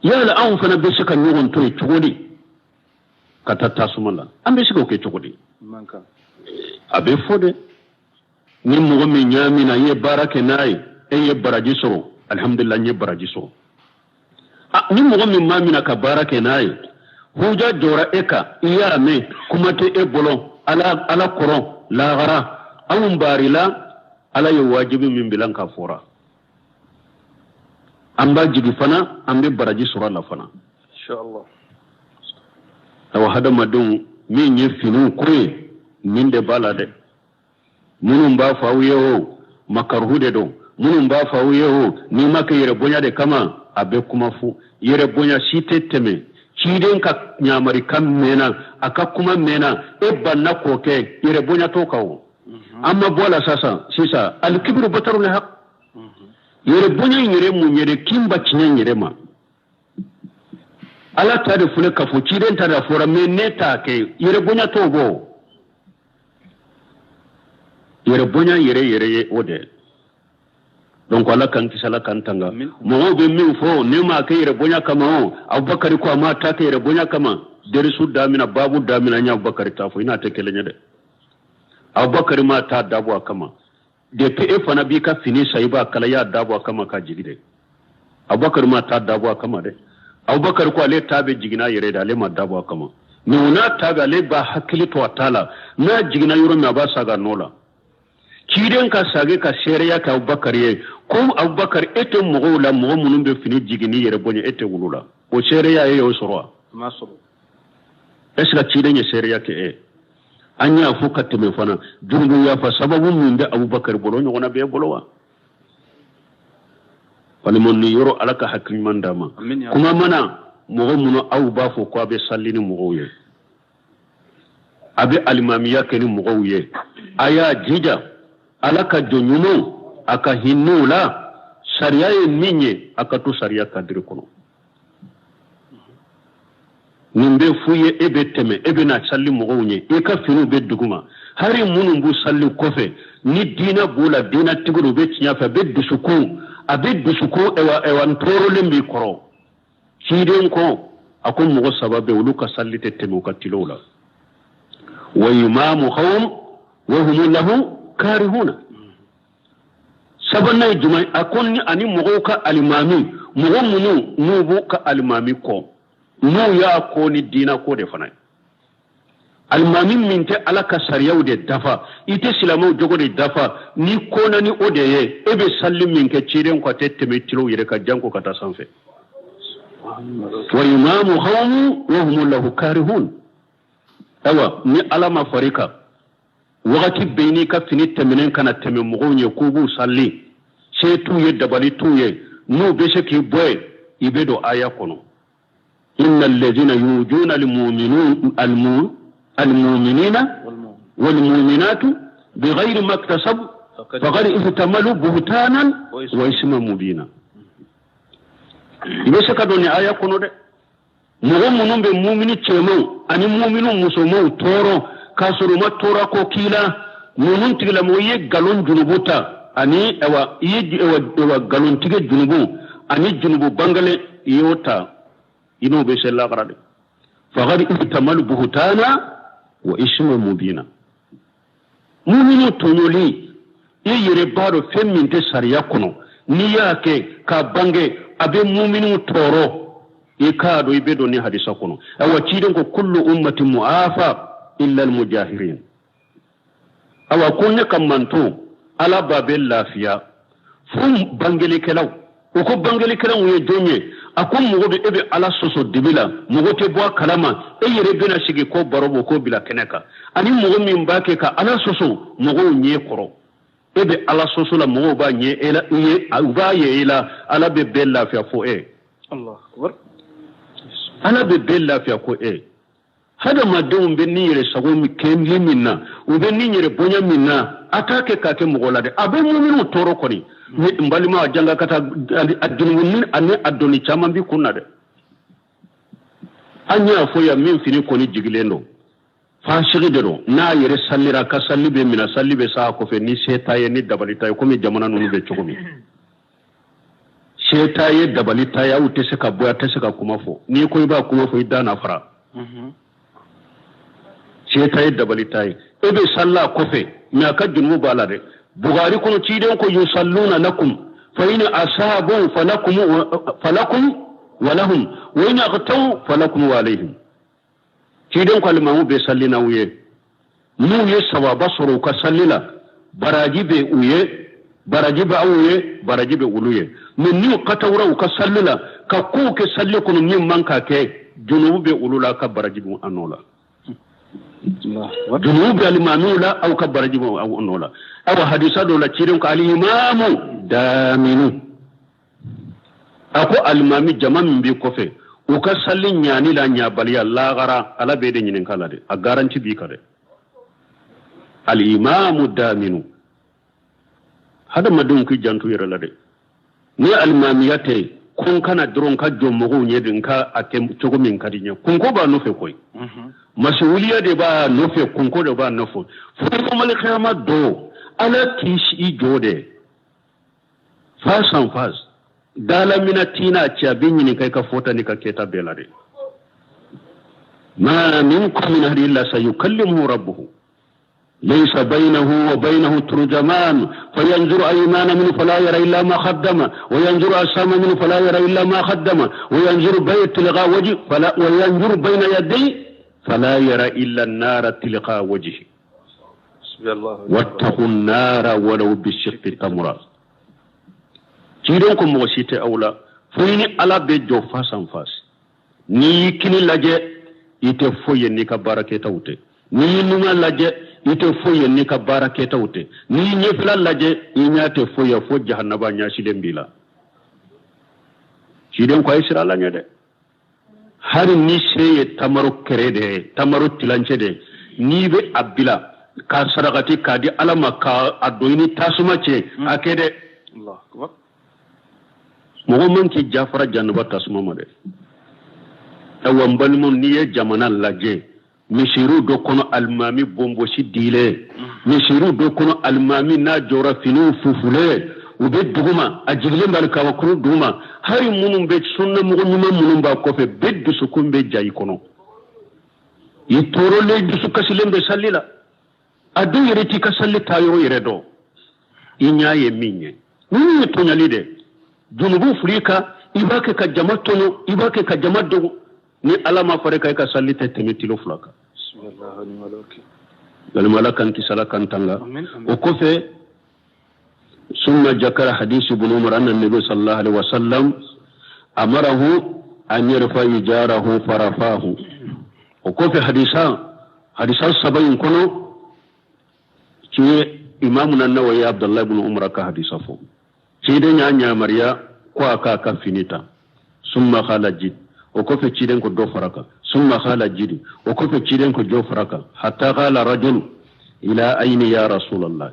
Yala anw fana bɛ se ka ɲɔgɔn to yen cogo di ka taa tasuma la? An bɛ se k'o kɛ cogo di? A bɛ fɔ de, ni mɔgɔ min y'a minɛ, i ye baara kɛ n'a ye, e ye baraji sɔrɔ, alihamudulila, n ye baraji sɔrɔ. Ni mɔgɔ min m'a minɛ ka baara kɛ n'a ye, huja jɔra e kan, i y'a mɛn, kuma tɛ e bolo Ala, Ala kɔrɔ lahara. Anw baarila, Ala ye wajibi min bila ka fɔra, an b'a jigi fana, an bɛ baraji sɔrɔ a la fana. Awa, hadamadenw, min ye finiw ko ye, nin de b'a la dɛ. Minnu b'a fɔ aw ye o makaruhu de don, minnu b'a fɔ aw ye o n'i ma kɛ yɛrɛ bonya de kama, a bɛ kuma fo yɛrɛ bonya si tɛ tɛmɛ ciden ka ɲamarikan mɛnna, a ka kuma mɛnna, e banna k'o kɛ, yɛrɛ bonya t'o kan o. An ma bɔ a la sisan sisan, alikibiru batarul haq. Yɛrɛ bonya in yɛrɛ mun yɛrɛ kinba tiɲɛ yɛrɛ ma? Ala ta de filɛ ka fɔ, ciden ta de fɔra, mais ne t'a kɛ, yɛrɛ bonya t'o bɔ. Yɛrɛ bonya yɛrɛ yɛrɛ ye o de. Donc Ala k'an kisi, Ala k'an tanga. Mɔgɔw bɛ min fɔ, ne m'a kɛ yɛrɛ bonya kama o. Abubakari ko a m'a ta kɛ yɛrɛ bonya kama. Derisu damina, babu damina, n ye Abubakari ta fɔ, i n'a tɛ kelen ye dɛ. Abubakari m'a ta dabɔ a kama. Depuis e fana b'i ka fini san, i b'a kala, i y'a dabɔ a kama ka jigi dɛ. Abubakari ma ta dabɔ a kama dɛ. Abubakari ko ale ta bɛ jigin n'a yɛrɛ de, ale ma dabɔ a kama. Mais o n'a ta bɛ, ale b'a hakili to a ta la, n'a jiginna yɔrɔ min, a b'a saga nɔ la. Ciden ka sage ka seereya kɛ Abubakari ye ko Abubakari, e tɛ mɔgɔw la mɔgɔ minnu bɛ fini jigin ni yɛrɛ bonya, e tɛ wulu la. O seereya e y'o sɔrɔ wa? Est ce que ciden ye seereya kɛ e? An y'a fɔ ka tɛmɛ fana, jurumu yafa sababu min bɛ Abubakar bolo, ɲɔgɔnna b'e bolo wa? Walima nin yɔrɔ, Ala ka hakili ɲuman d'a ma. Kuma mana mɔgɔ minnu, aw b'a fɔ ko a bɛ sali ni mɔgɔw ye, a bɛ alimamiya kɛ ni mɔgɔw ye, a y'a jija, Ala ka jɔn ɲumanw, a ka hinɛw la. Sariya ye min ye, a ka to sariya kadiri kɔnɔ. Nin bɛ f'u ye, e bɛ tɛmɛ, e bɛ na sali mɔgɔw ɲɛ, i ka finiw bɛ duguma. Hari minnu b'u sali kɔfɛ, ni diinɛ b'u la, diinɛtigiw, u bɛ tiɲɛ fɛ, a bɛ dusukun, a bɛ dusukun, ɛwa ɛwa, n tɔɔrɔlen b'i kɔrɔ. Ciden ko, a ko mɔgɔ saba bɛ, olu ka sali tɛ tɛmɛ u ka tilew la: wa imamu qawm wa hum lahu karihuna. Sabanan ye jumɛn? A ko ni ani mɔgɔw ka alimami, mɔgɔ minnu n'u b'u ka alimami kɔ, n'u y'a ko ni diinɛ ko de fana ye. Alimami min tɛ Ala ka sariyaw de dafa, i tɛ silamɛw jogo de dafa, ni kɔnna ni o de ye, e bɛ sali min kɛ, ciden ko a tɛ tɛmɛ tilew yɛrɛ kan, janko ka taa sanfɛ. Wa imamu qawmu wa hum lahu karihun. Ayiwa, ni Ala ma fari kan, wagati bɛɛ n'i ka fini tɛmɛnen kana tɛmɛ mɔgɔw ɲɛ k'u b'u sali, se t'u ye, dabali t'u ye, n'u bɛ se k'i bɔ yen, i bɛ don aya kɔnɔ: inna alladhina yujuna almu'minina walmu'minatu bighayri ma iktasabu faqad ihtamalu buhtanan wa isman mubina. I bɛ se ka don nin aya kɔnɔ dɛ. Mɔgɔ minnu bɛ mumini cɛmanw ani mumini musomanw tɔɔrɔ k'a sɔrɔ u ma tɔɔrɔ ko k'i la, ninnu tigilamɔgɔ, i ye nkalon junubu ta, ani ayiwa, i ye ayiwa nkalontigɛ junubu ani junubu bangelen, i y'o ta, i n'o bɛ se lahara de. Faqad ihtamalu buhtana wa isman mubina. Mumini tɔɲɔli, i yɛrɛ b'a dɔn fɛn min tɛ sariya kɔnɔ, n'i y'a kɛ k'a bange, a bɛ muminiw tɔɔrɔ, i k'a dɔn i bɛ don ni hadisa kɔnɔ. Ayiwa, ciden ko: kullu ummati mu'afa illa almujahirin. Awa, ko ne ka manto, Ala b'a bɛ lafiya fo bangelikɛlaw. O ko bangelikɛlaw ye jɔn ye? A ko mɔgɔ bɛ, e bɛ Ala sɔsɔ dibi la, mɔgɔ tɛ bɔ a kalama, e yɛrɛ bɛna sigi ko baro bɔ k'o bila kɛnɛ kan, ani mɔgɔ min b'a kɛ ka Ala sɔsɔ mɔgɔw ɲɛ kɔrɔ. E bɛ Ala sɔsɔ la, mɔgɔw b'a ɲɛ e la, i ye, u b'a ye e la. Ala bɛ bɛɛ lafiya fo e. Ala bɛ bɛɛ lafiya ko e. Hadamadenw bɛ ni yɛrɛ sago kɛli min na, u bɛ ni yɛrɛ bonya min na, a t'a kɛ k'a kɛ mɔgɔ la dɛ, a bɛ muminiw tɔɔrɔ kɔni. Ni n balima, a janga ka taa a junubu ani a doni caman bi kun na dɛ. An y'a fɔ yan, min fini kɔni jigilen don, fasigi de don, n'a yɛrɛ salira, ka sali bɛ minɛ, sali bɛ s'a kɔfɛ, ni se t'a ye, ni dabali t'a ye, komi jamana ninnu bɛ cogo min. Se t'a ye, dabali t'a ye, aw tɛ se ka bɔ, a tɛ se ka kuma fɔ. N'i ko i b'a kuma fɔ, i da na fara. Se t'a ye, dabali t'a ye, e bɛ salila a kɔfɛ, mɛ a ka junubu b'a la dɛ. Bugari kɔnɔ, ciden ko: yusalluna lakum fa in asabu falakum wa lahum wa in akhtaw falakum wa alayhim. Ciden ko alimamu bɛ sali n'aw ye, n'u ye sawaba sɔrɔ u ka sali la, baraji bɛ u ye, baraji bɛ aw ye, baraji bɛ olu ye. Mɛ n'u katawura u ka sali la, ka kow kɛ sali kɔnɔ min man ka kɛ, junubu bɛ olu la, ka baraji bɛ an nɔ la. Junubu bɛ alimamiw la, aw ka baraji bɛ aw nɔ la. Awa, hadisa dɔ la, ciden ko: alimamu daminu. A ko alimami, jama min b'i kɔfɛ, u ka sali ɲaani la ɲabaliya, lagara Ala b'e de ɲininka la dɛ, a garanti b'i kan dɛ. Alimamu daminu. Hadamadenw k'i janto yɛrɛ la dɛ. Ni alimamiya tɛ ko n kana dɔrɔn ka jɔ mɔgɔw ɲɛ de, n ka a kɛ cogo min ka di n ye, kunko b'a nɔfɛ koyi. Masiwuliya de b'a nɔfɛ, kunko de b'a nɔfɛ. Fo yawmalikiyama don, Ala k'i i jɔ dɛ, face en face, dalamina tina cɛ, a b'i ɲininka i ka fɔta n'i ka kɛta bɛɛ la dɛ. Ma minkum min ahadin illa sayukallimuhu rabbuhu ليس بينه وبينه ترجمان، فينظر أيمان منه فلا يرى إلا ما قدم، وينظر أشأم منه فلا يرى إلا ما قدم، وينظر بين تلقاء وجهه فلا وينظر بين يديه فلا يرى إلا النار تلقاء وجهه. واتقوا النار ولو بشق تمرة. Ciden ko mɔgɔ si tɛ aw la fo i ni Ala bɛ jɔ face en face. N'i y'i kini lajɛ, i tɛ foyi ye n'i ka baarakɛtaw tɛ. N'i y'i numan lajɛ, i tɛ foyi ye n'i ka baara kɛtaw tɛ. N'i y'i ɲɛfɛla lajɛ, i ɲɛ tɛ foyi ye fo jahanaba ɲɛsilen b'i la. Ciden ko a ye siran Ala ɲɛ dɛ. Hali ni se ye tamaro kɛrɛ de ye, tamaro tilancɛ de ye, n'i bɛ a bila k'a sarakati k'a di Ala ma, k'a don i ni tasuma cɛ, a kɛ dɛ. Mɔgɔ man k'i jafara jahanaba tasuma ma dɛ. Awa n balimaw, n'i ye jamana lajɛ, misiriw dɔ kɔnɔ alimami bonbosi dilen, misiriw dɔ kɔnɔ alimami n'a jɔra finiw fufulen, u bɛ duguma, a jigilen bɛ alikabakuru duguma. Hali minnu bɛ sunnamɔgɔ ɲuman minnu b'a kɔfɛ, bɛɛ dusukun bɛ ja i kɔnɔ, i tɔɔrɔlen, dusukasilen bɛ sali la. A dɔw yɛrɛ t'i ka sali taa yɔrɔ yɛrɛ dɔn, i ɲɛ ye min ye. Ninnu ye tɔɲɔli de junubu fili kan. I b'a kɛ ka jama tɔɲɔ, i b'a kɛ ka jama dogo. Ni Ala ma fara i kan, i ka sali tɛ tɛmɛ kilo 2 kan. Balima, Ala k'an kisi, Ala k'an tanga. O kɔfɛ, summa jakara hadisi ibn Umar anna nabi sallallahu alaihi wasallam amarahu an yarfa ijarahu farafahu. O kɔfɛ, hadisa saba in kɔnɔ, ci imamu na Nawawi Abdullahi ibn Umar ka hadisa fɔ, ciden y'a yamaruya ko a k'a ka fini ta. Summa qala zid, o kɔfɛ ciden ko dɔ fara kan. Summa qala zid, o kɔfɛ ciden ko dɔ fara kan. Hatta qala rajul ila ayni ya rasulallah,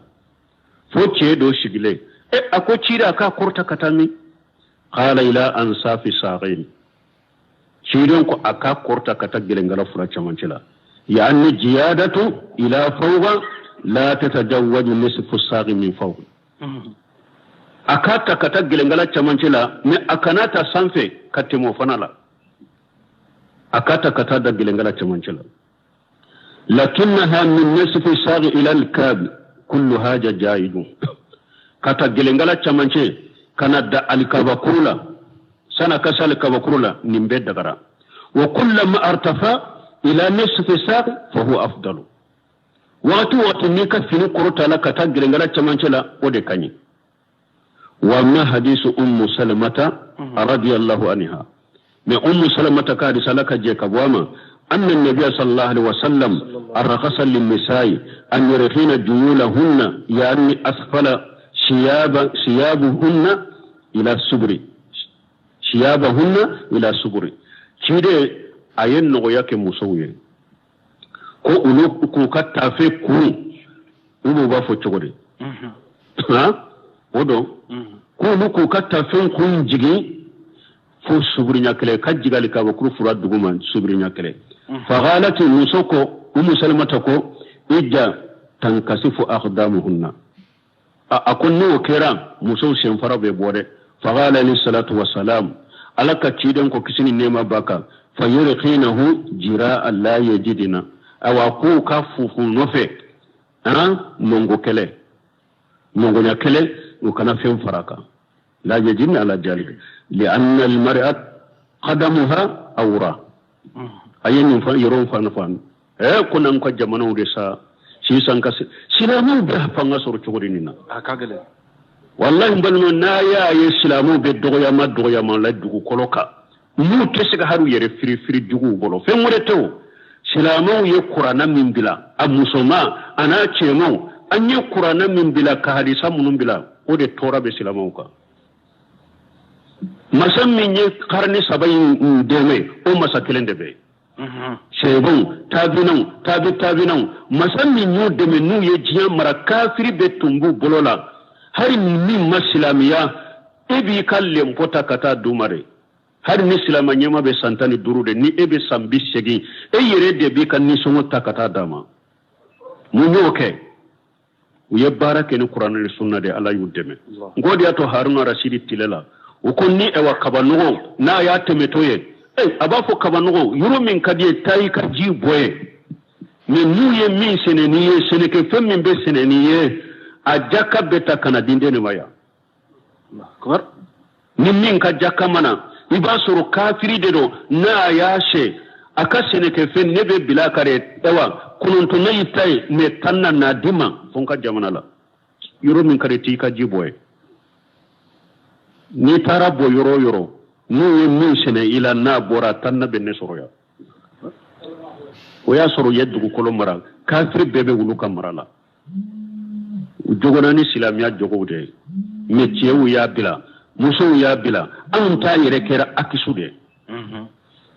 fo cɛ dɔ sigilen e a ko ciden a k'a kɔrɔta ka taa min? Qala ila ansafi saqain, ciden ko a k'a kɔrɔta ka taa gelengala fila cɛmancɛ la. Yani jiyadatu ila fawqa la tatajawwaju nisfu saqi min fawqi. A k'a ta ka taa gelengala cɛmancɛ la, mais a kana ta sanfɛ ka tɛmɛ o fana la. A k'a ta ka taa da gelengala cɛmancɛ la. Lakinnaha min nisfi saqi ila alkabi kullu haja jaidun, ka ta gelengala cɛmancɛ ka na da alikabakuru la, sana ka se alikabakuru la, nin bɛɛ dagara. Wa kullama artafa ila nisfi saqi fa huwa afdalu. Wagati wagati n'i ka fini kɔrɔta la ka taa gelengala cɛmancɛ la, o de ka ɲi. Wa amma hadisu Ummu Salamata radiyallahu anha, mais Ummu Salamata ka hadisa, Ala ka jɛ ka bɔ a ma, anna nabiya sallallahu alaihi wasallam arrakasa linnisa'i an yurkhina juyulahunna, yani asfala siyaba siyabuhunna ila subri, siyabahunna ila subri. Ciden a ye nɔgɔya kɛ musow ye ko olu k'u ka tafe kun, u b'u b'a fɔ cogo di han, o don k'olu k'u ka tafe kun jigin fo subiriɲa kelen, ka jigin alikabakuru fura duguma subiriɲa kelen. Faqalati, muso ko, Umu Salamata ko ija tankasifu aqdamuhunna, a ko n'o kɛra musow senfara bɛ bɔ dɛ. Faqala alayhi salatu wasalam, Ala ka ciden ko kisi ni nɛɛma b'a kan, fayurkhinahu jira la yajidina, awa k'u ka fufu nɔfɛ han nɔngo kɛlɛ, nɔngɔnya kɛlɛ, u kana fɛn fara kan. La yajidna ala jalik lianna almar'at qadamuha awra. A ye nin yɔrɔ fana faamu. Ko n'an ka jamanaw de sa sisan, ka silamɛw bɛ fanga sɔrɔ cogo di nin na? A ka gɛlɛn. Wallahi n balima, n'a y'a ye silamɛw bɛ dɔgɔyama dɔgɔyama la dugukolo kan, n'u tɛ se ka hali u yɛrɛ firifiri juguw bolo, fɛn wɛrɛ tɛ. O silamɛw ye kuranna min bila, a musoman a n'a cɛmanw, an ye kuranna min bila ka hadisa minnu bila, o de tɔɔrɔ bɛ silamɛw kan. Masa min ye karni saba in dɛmɛ, o masa kelen de bɛ yen. Sahabaw, tabinaw, tabi tabinaw, masa min y'u dɛmɛ n'u ye diɲɛ mara, kafiri bɛ tun b'u bolo la. Hali min ma silamɛya, e b'i ka lɛnpo ta ka taa d'u ma de. Hali ni silamɛ ɲɛma bɛ san 15 de, ni e bɛ san 80, e yɛrɛ de b'i ka nisɔngɔ ta ka taa d'a ma. Mun y'o kɛ? U ye baara kɛ ni kuranɛ ni sunna de, Ala y'u dɛmɛ. N k'o de y'a to Haruna Rasidi tile la, u ko ni ɛwa kabanɔgɔ n'a y'a tɛmɛtɔ ye, a b'a fɔ kabanɔgɔ yɔrɔ min ka di ye, taa i ka ji bɔ ye. Mais n'u ye min sɛnɛ n'i ye, sɛnɛkɛfɛn min bɛ sɛnɛ n'i ye, a jaka bɛ ta ka na di den de ma yan. Ni min ka jaka mana, i b'a sɔrɔ kafiri de don, n'a y'a sɛ a ka sɛnɛkɛfɛn ne bɛ bila ka de, ɛwa kɔnɔntɔnna y'i ta ye, mais tan na n'a di ma fo n ka jamana la. Yɔrɔ min ka di, t'i ka ji bɔ ye. N'i taara bɔ yɔrɔ o yɔrɔ, n'u ye min sɛnɛ i la, n'a bɔra, tan na bɛ ne sɔrɔ yan. O y'a sɔrɔ u ye dugukolo mara, kafiri bɛɛ bɛ wulu ka mara la. U jogona ni silamɛya jogow de ye, mais cɛw y'a bila, musow y'a bila. Anw ta yɛrɛ kɛra akisu de ye.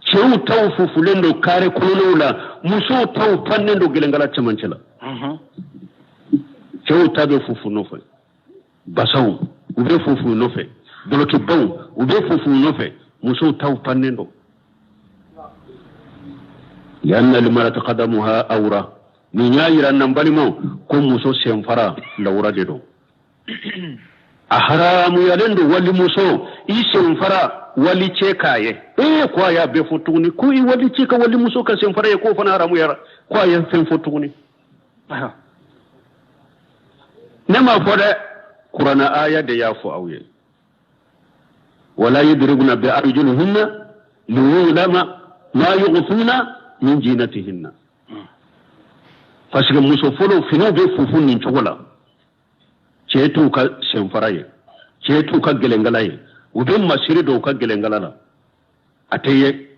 Cɛw taw fufulen don kare kɔnɔnaw la, musow taw pannen don gɛlɛnkala cɛmancɛ la. Cɛw ta bɛ fufu nɔfɛ basaw, u bɛ fufu nɔfɛ dɔlɔkibaw, u bɛ fufu nɔfɛ, musow taw pannen don. Lianna almarata qadamuha awra. Nin y'a yira n balimaw ko muso senfara lawura de don, a haramuyalen don walimuso i senfara walicɛ k'a ye. Ee, ko a y'a bɛɛ fɔ tuguni, ko i walicɛ ka walimuso ka senfara ye, k'o fana haramuyara. Ko a ye fɛn fɔ tuguni, ne m'a fɔ dɛ, kuranɛ aya de y'a fɔ aw ye. Wala yadribna bi arjulihinna liyulama ma yukhfina min zinatihinna. Parce que muso fɔlɔ finiw bɛ fufu nin cogo la, cɛ t'u ka senfara ye, cɛ t'u ka gɛlɛnkala ye, u bɛ masiri don u ka gɛlɛnkala la, a tɛ ye.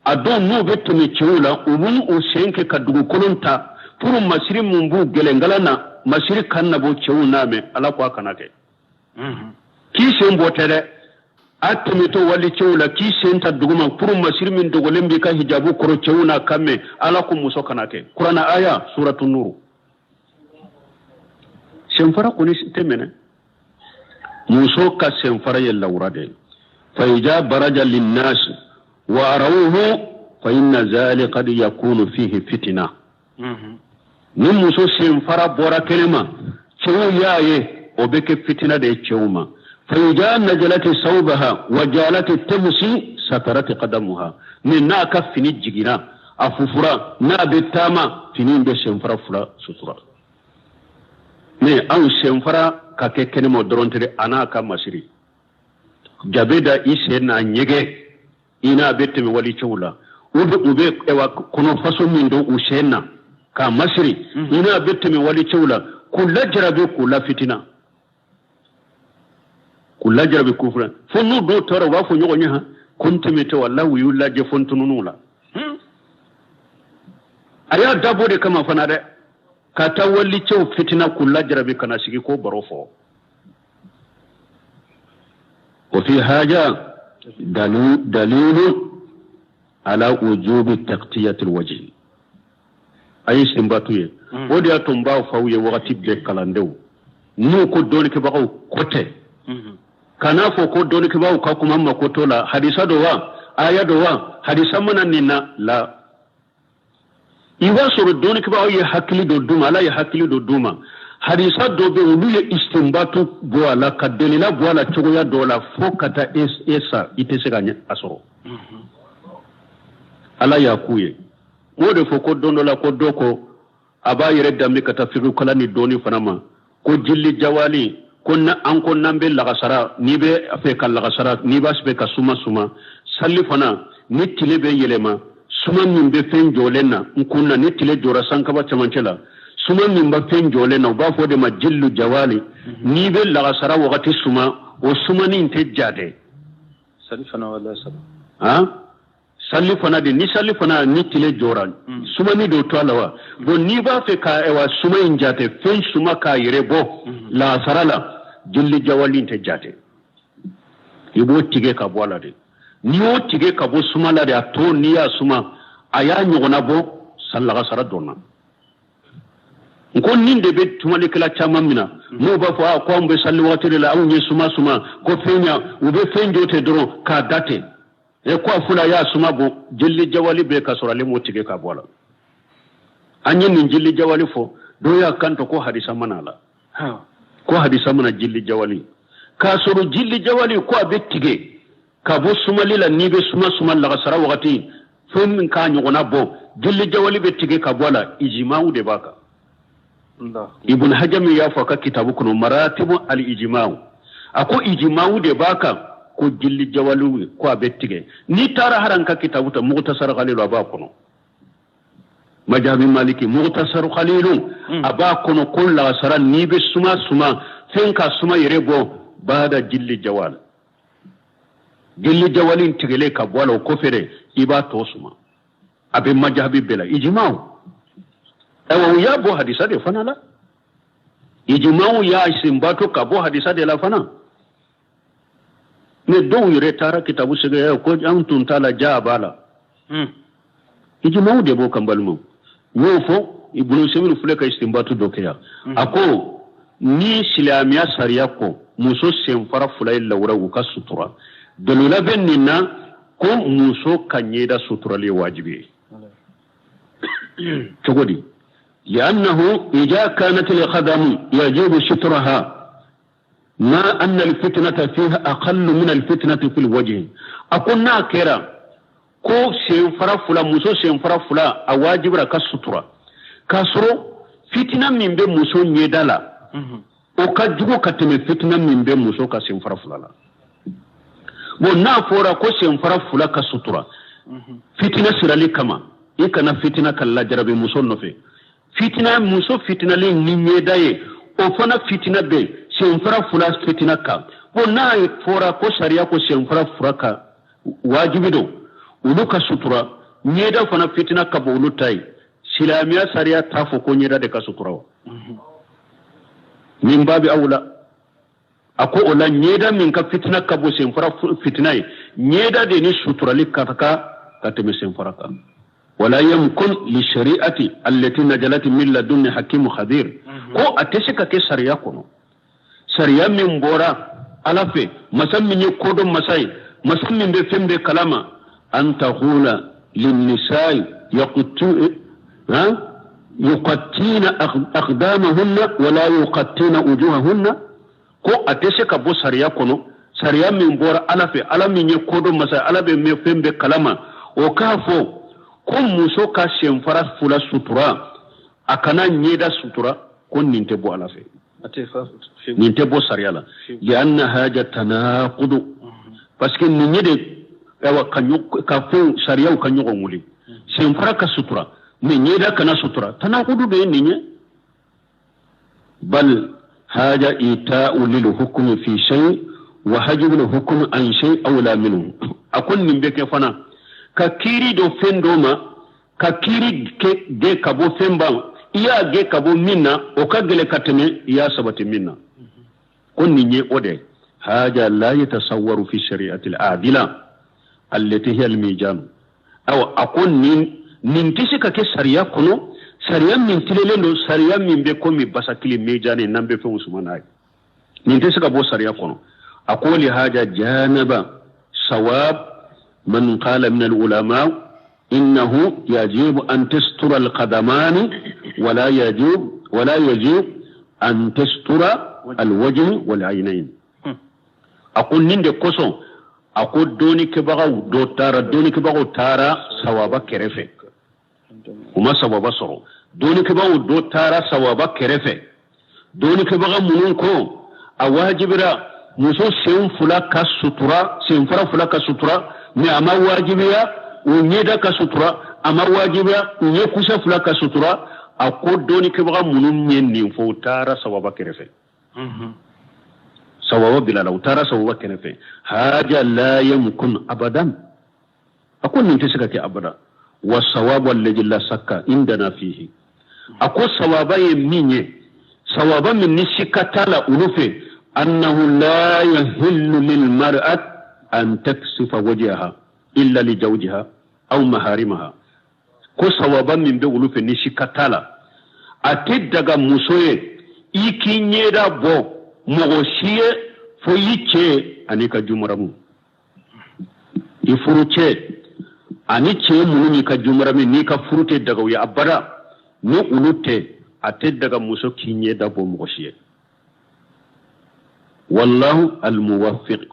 A dɔw n'u bɛ tɛmɛ cɛw la, u b'u u sen kɛ ka dugukolo ta pour masiri mun b'u gɛlɛnkala na, masiri kan na bɔ cɛw n'a mɛn. Ala ko a kana kɛ. K'i sen bɔ tɛ dɛ, a tɛmɛtɔ wali cɛw la, k'i sen ta duguma pour masiri min dogolen b'i ka hijabu kɔrɔ, cɛw n'a kan mɛn. Ala ko muso kana kɛ. Kuranɛ aya, suratu nuru. Senfara kɔni tɛ minɛ, muso ka senfara ye lawura de ye. Fa iza baraja linnasi wa arawuhu fa inna zalika qad yakunu fihi fitina. Ni muso senfara bɔra kɛnɛma, cɛw y'a ye, o bɛ kɛ fitina de ye cɛw ma. Fa iza najalati sawbaha wa jalati tamsi satarati qadamuha. Ni n'a ka fini jiginna, a fufura, n'a bɛ taama, fini bɛ senfara fila sutura. Mais anw senfara ka kɛ kɛnɛma dɔrɔn tɛ, a n'a ka masiri jabe da i sen n'a ɲɛgɛn, i n'a bɛ tɛmɛ wali cɛw la, u bɛ u bɛ ɛwa kɔnɔ faso min don u sen na k'a masiri, i n'a bɛ tɛmɛ wali cɛw la, k'u lajarabi, k'u lafitina, k'u lajarabi, k'u fura fo n'u dɔw taara, u b'a fɔ ɲɔgɔn ye han, ko n tɛmɛtɔ walahi u y'u lajɛ fo n tunun'u la. A y'a dabɔ de kama fana dɛ, ka taa wali cɛw fitina, k'u lajarabi, ka na sigi k'o baro fɔ. Wa fi haja dalilu ala wujubi taqtiyatil wajhi. A ye senbatu ye. O de y'a to n b'a fɔ aw ye wagati bɛɛ, kalandenw, n'u ko dɔnnikɛbagaw ko tɛ, kan'a fɔ ko dɔnnikɛbagaw ka kuma ma ko t'o la. Hadisa don wa, aya don wa, hadisa mana nin na la, i b'a sɔrɔ dɔnnikɛbagaw ye hakili dɔ d'u ma, Ala ye hakili dɔ d'u ma. Hadisa dɔ bɛ, olu ye istinbatu bɔ a la, ka delila bɔ a la cogoya dɔ la, fo ka taa e sa, i tɛ se ka a sɔrɔ. Ala y'a k'u ye. N b'o de fɔ ko don dɔ la, ko dɔ ko a b'a yɛrɛ danbe ka taa fiqhu ni dɔɔni fana ma, ko jilli jawali, ko na an ko n'an bɛ lagasara, n'i bɛ fɛ ka lagasara, n'i b'a fɛ ka suma suma sali fana, ni tile bɛ yɛlɛma, suma min bɛ fɛn jɔlen na n kun na, ni tile jɔra sankaba cɛmancɛ la, suma min bɛ fɛn jɔlen na, u b'a fɔ o de ma jillu jawali. N'i bɛ lagasara wagati suma, o sumani in tɛ ja dɛ. Sali fana wala saba. Han, sali fana de, ni sali fana ni tile jɔra, sumani dɔ to a la wa. Bon, n'i b'a fɛ ka ɛwa suma in jate, fɛn suma k'a yɛrɛ bɔ laasara la, jilli jawali in tɛ jate, i b'o tigɛ ka bɔ a la de. N'i y'o tigɛ ka bɔ suma la de, a to n'i y'a suma, a y'a ɲɔgɔnna bɔ lagasara dɔn na. N ko nin de bɛ tumalikɛla caman minɛ, n'u b'a fɔ a ko anw bɛ sali wagati de la, anw ye suma suma, ko fɛn ɲa, u bɛ fɛn jɔ ten dɔrɔn k'a da ten. E ko a fula y'a suma bɔ jilli jawali bɛ ka sɔrɔ ale m'o tigɛ ka bɔ a la. An ye nin jilli jawali fɔ, dɔw y'a kanto ko hadisa mana la, ko hadisa mana jilli jawali, k'a sɔrɔ jilli jawali ko a bɛ tigɛ ka bɔ sumali la. N'i bɛ suma suma lagasara wagati, fɛn min k'a ɲɔgɔnna bɔ, jilli jawali bɛ tigɛ ka bɔ a la, ijimaw de b'a kan. Ibn Hajar min y'a fɔ a ka kitabu kɔnɔ maratibu al ijimaw, a ko ijimaw de b'a kan ko jilli jawali ko a bɛ tigɛ. N'i taara haran ka kitabu ta, Mukhtasar Khalilu, a b'a kɔnɔ, majabi Maliki Mukhtasar Khalilu, a b'a kɔnɔ ko lagasara n'i bɛ suma suma, fɛn ka suma yɛrɛ bɔ bada jilli jawali, jilli jawali in tigɛlen ka bɔ a la, o kɔfɛ de i b'a tɔ suma. A bɛ majahabi bɛɛ la, ijimaw. Ayiwa, u y'a bɔ hadisa de fana la. Ijimaw y'a isinbato ka bɔ hadisa de la fana. Mais dɔw yɛrɛ taara kitabu sɛgɛrɛ ko an tun t'a la, ja a b'a la. Ijimaw de b'o kan. Balimaw, n y'o fɔ, Ibunu Usaymin filɛ ka istinbatu dɔ kɛ yan. A ko ni silamɛya sariya ko muso senfara fila ye lawura, u ka sutura, dalila bɛ nin na ko muso ka ɲɛda suturali ye wajibi ye. Cogo di? Li'annahu idha kanat al-qadamu yajibu sutraha ma anna al-fitnata fiha aqallu min al-fitnati fil wajhi. A ko n'a kɛra ko senfara fila, muso senfara fila, a wajibira ka sutura, k'a sɔrɔ fitina min bɛ muso ɲɛda la, o ka jugu ka tɛmɛ fitina min bɛ muso ka senfara fila la. Bon, n'a fɔra ko senfara fila ka sutura fitina sirali kama, i kana fitina ka lajarabi muso nɔfɛ, fitina muso fitinalen ni ɲɛda ye, o fana fitina bɛ senfara fila fitina kan. Bon, n'a fɔra ko sariya ko senfara fila ka wajibi don olu ka sutura, ɲɛda fana fitina ka bon olu ta ye, silamɛya sariya t'a fɔ ko ɲɛda de ka sutura wa? Min babi awla. A ko o la, ɲɛda min ka fitina ka bon senfara fitina ye, ɲɛda de ni suturali ka kan ka tɛmɛ senfara kan. Wala yamkun li shari'ati allati najalat min ladunni hakimu khabir. Ko a tɛ se ka kɛ sariya kɔnɔ, sariya min bɔra Ala fɛ, masa min ye kodɔn masa ye, masa min bɛ fɛn bɛɛ kalama, an taqula linnisa'i yaqtu ha yuqattina aqdamahunna wala yuqattina wujuhahunna. Ko a tɛ se ka bɔ sariya kɔnɔ, sariya min bɔra Ala fɛ, Ala min ye kodɔn masa ye, Ala bɛ fɛn bɛɛ kalama, o k'a fɔ ko muso ka senfara fila sutura, a kana ɲɛda sutura, ko nin tɛ bɔ Ala fɛ, nin tɛ bɔ sariya la. Lianna haja tanaqudu, parce que nin ye de, ayiwa, ka fɛnw sariyaw ka ɲɔgɔn wuli, senfara ka sutura mais ɲɛda kana sutura, tanaqudu de ye nin ye. Bal haja ita'u lil hukmi fi shay wa hajbu lil hukmi an shay awla minhu. A ko nin bɛ kɛ fana ka kiiri dɔ fɛn dɔ ma, ka kiiri gɛn ka bɔ fɛn ba, i y'a gɛn ka bɔ min na, o ka gɛlɛn ka tɛmɛ i y'a sabati min na. Ko nin ye o de haja la yatasawwaru fi shari'ati al-adila allati hiya al-mizan. Awa, a ko nin tɛ se ka kɛ sariya kɔnɔ, sariya min tilelen don, sariya min bɛ komi basakili mizani n'an bɛ fɛnw suma n'a ye, nin tɛ se ka bɔ sariya kɔnɔ. A ko li haja janaba sawab man qala min al-ulama innahu yajibu an tastura al-qadamani wala yajib an tastura al-wajh wal-aynayn. A ko nin de kosɔn, a ko dɔnnikɛbagaw dɔ taara, dɔnnikɛbagaw taara sawaba kɛrɛfɛ, u ma sawaba sɔrɔ. Dɔnnikɛbagaw dɔ taara sawaba kɛrɛfɛ, dɔnnikɛbaga minnu ko a wajibira muso sen fila ka sutura, senfara fila ka sutura, mais a ma wajibiya u ɲɛda ka sutura, a ma wajibiya u ɲɛ kusa fila ka sutura. A ko dɔnnikɛbaga minnu ye nin fɔ, u taara sawaba kɛrɛfɛ, sawaba bilala, u taara sawaba kɛrɛfɛ. Haja la yamkun abadan. A ko nin tɛ se ka kɛ abada. Wa sawabu alladhi la sakka indana fihi. A ko sawaba ye min ye, sawaba min ni sika t'a la olu fɛ, annahu la yahillu lil mar'at an taksifa wajhaha illa li zawjiha aw maharimaha. Ko sawaba min bɛ olu fɛ ni sika t'a la, a tɛ daga muso ye i k'i ɲɛda bɔ mɔgɔ si ye fo i cɛ ani ka jumaramu, i furu cɛ ani cɛ minnu y'i ka jumaramu, n'i ka furu tɛ daga u ye abada, ni olu tɛ, a tɛ daga muso k'i ɲɛda bɔ mɔgɔ si ye. Wallahu almuwaffiq.